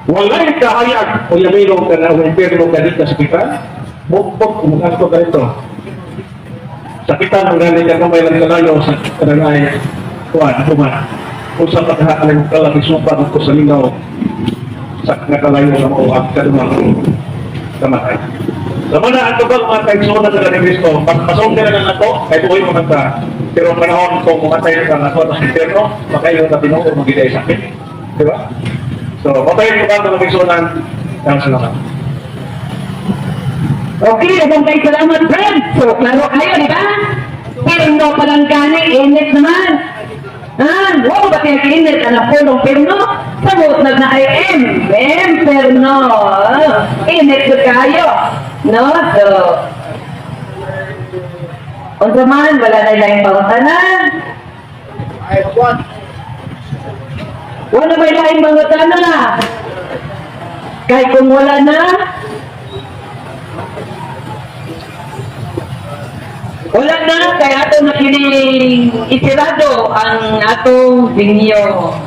Walay kahayag. O yamino ka na, o impyerno ka dito sa kita. Bukbok, umukanto ka ito. Sakitan ang galing ka kamay lang kalayo sa kananay. Kuan, human. Kung sa pagkakalang kalaki supa ko sa lingaw sa nakalayo sa mga ang kadumang kamatay. Sa mga ato ba mga kaigsoon na sa ni Kristo, pasong na lang ato, kay buhay mo man ka. Pero ang panahon kung mamatay ka nga sa impyerno, makayo na tinuod magiday sakit. Di ba? So, matayin ko ba mga kaigsuonan? Ang salamat. Okay, daghang kay salamat, friend. So, klaro kayo, di ba? Pirno pa lang gani, init naman. Ah, wa ba kaya init ang pulong pirno? Samot nag na ay M, M perno. Ah, init na kayo. No? So, unsa man, wala na laing pangutanan. Wala may laing pangutana. Kay kung wala na, wala na, kaya ato na kining isirado ang atong binyo.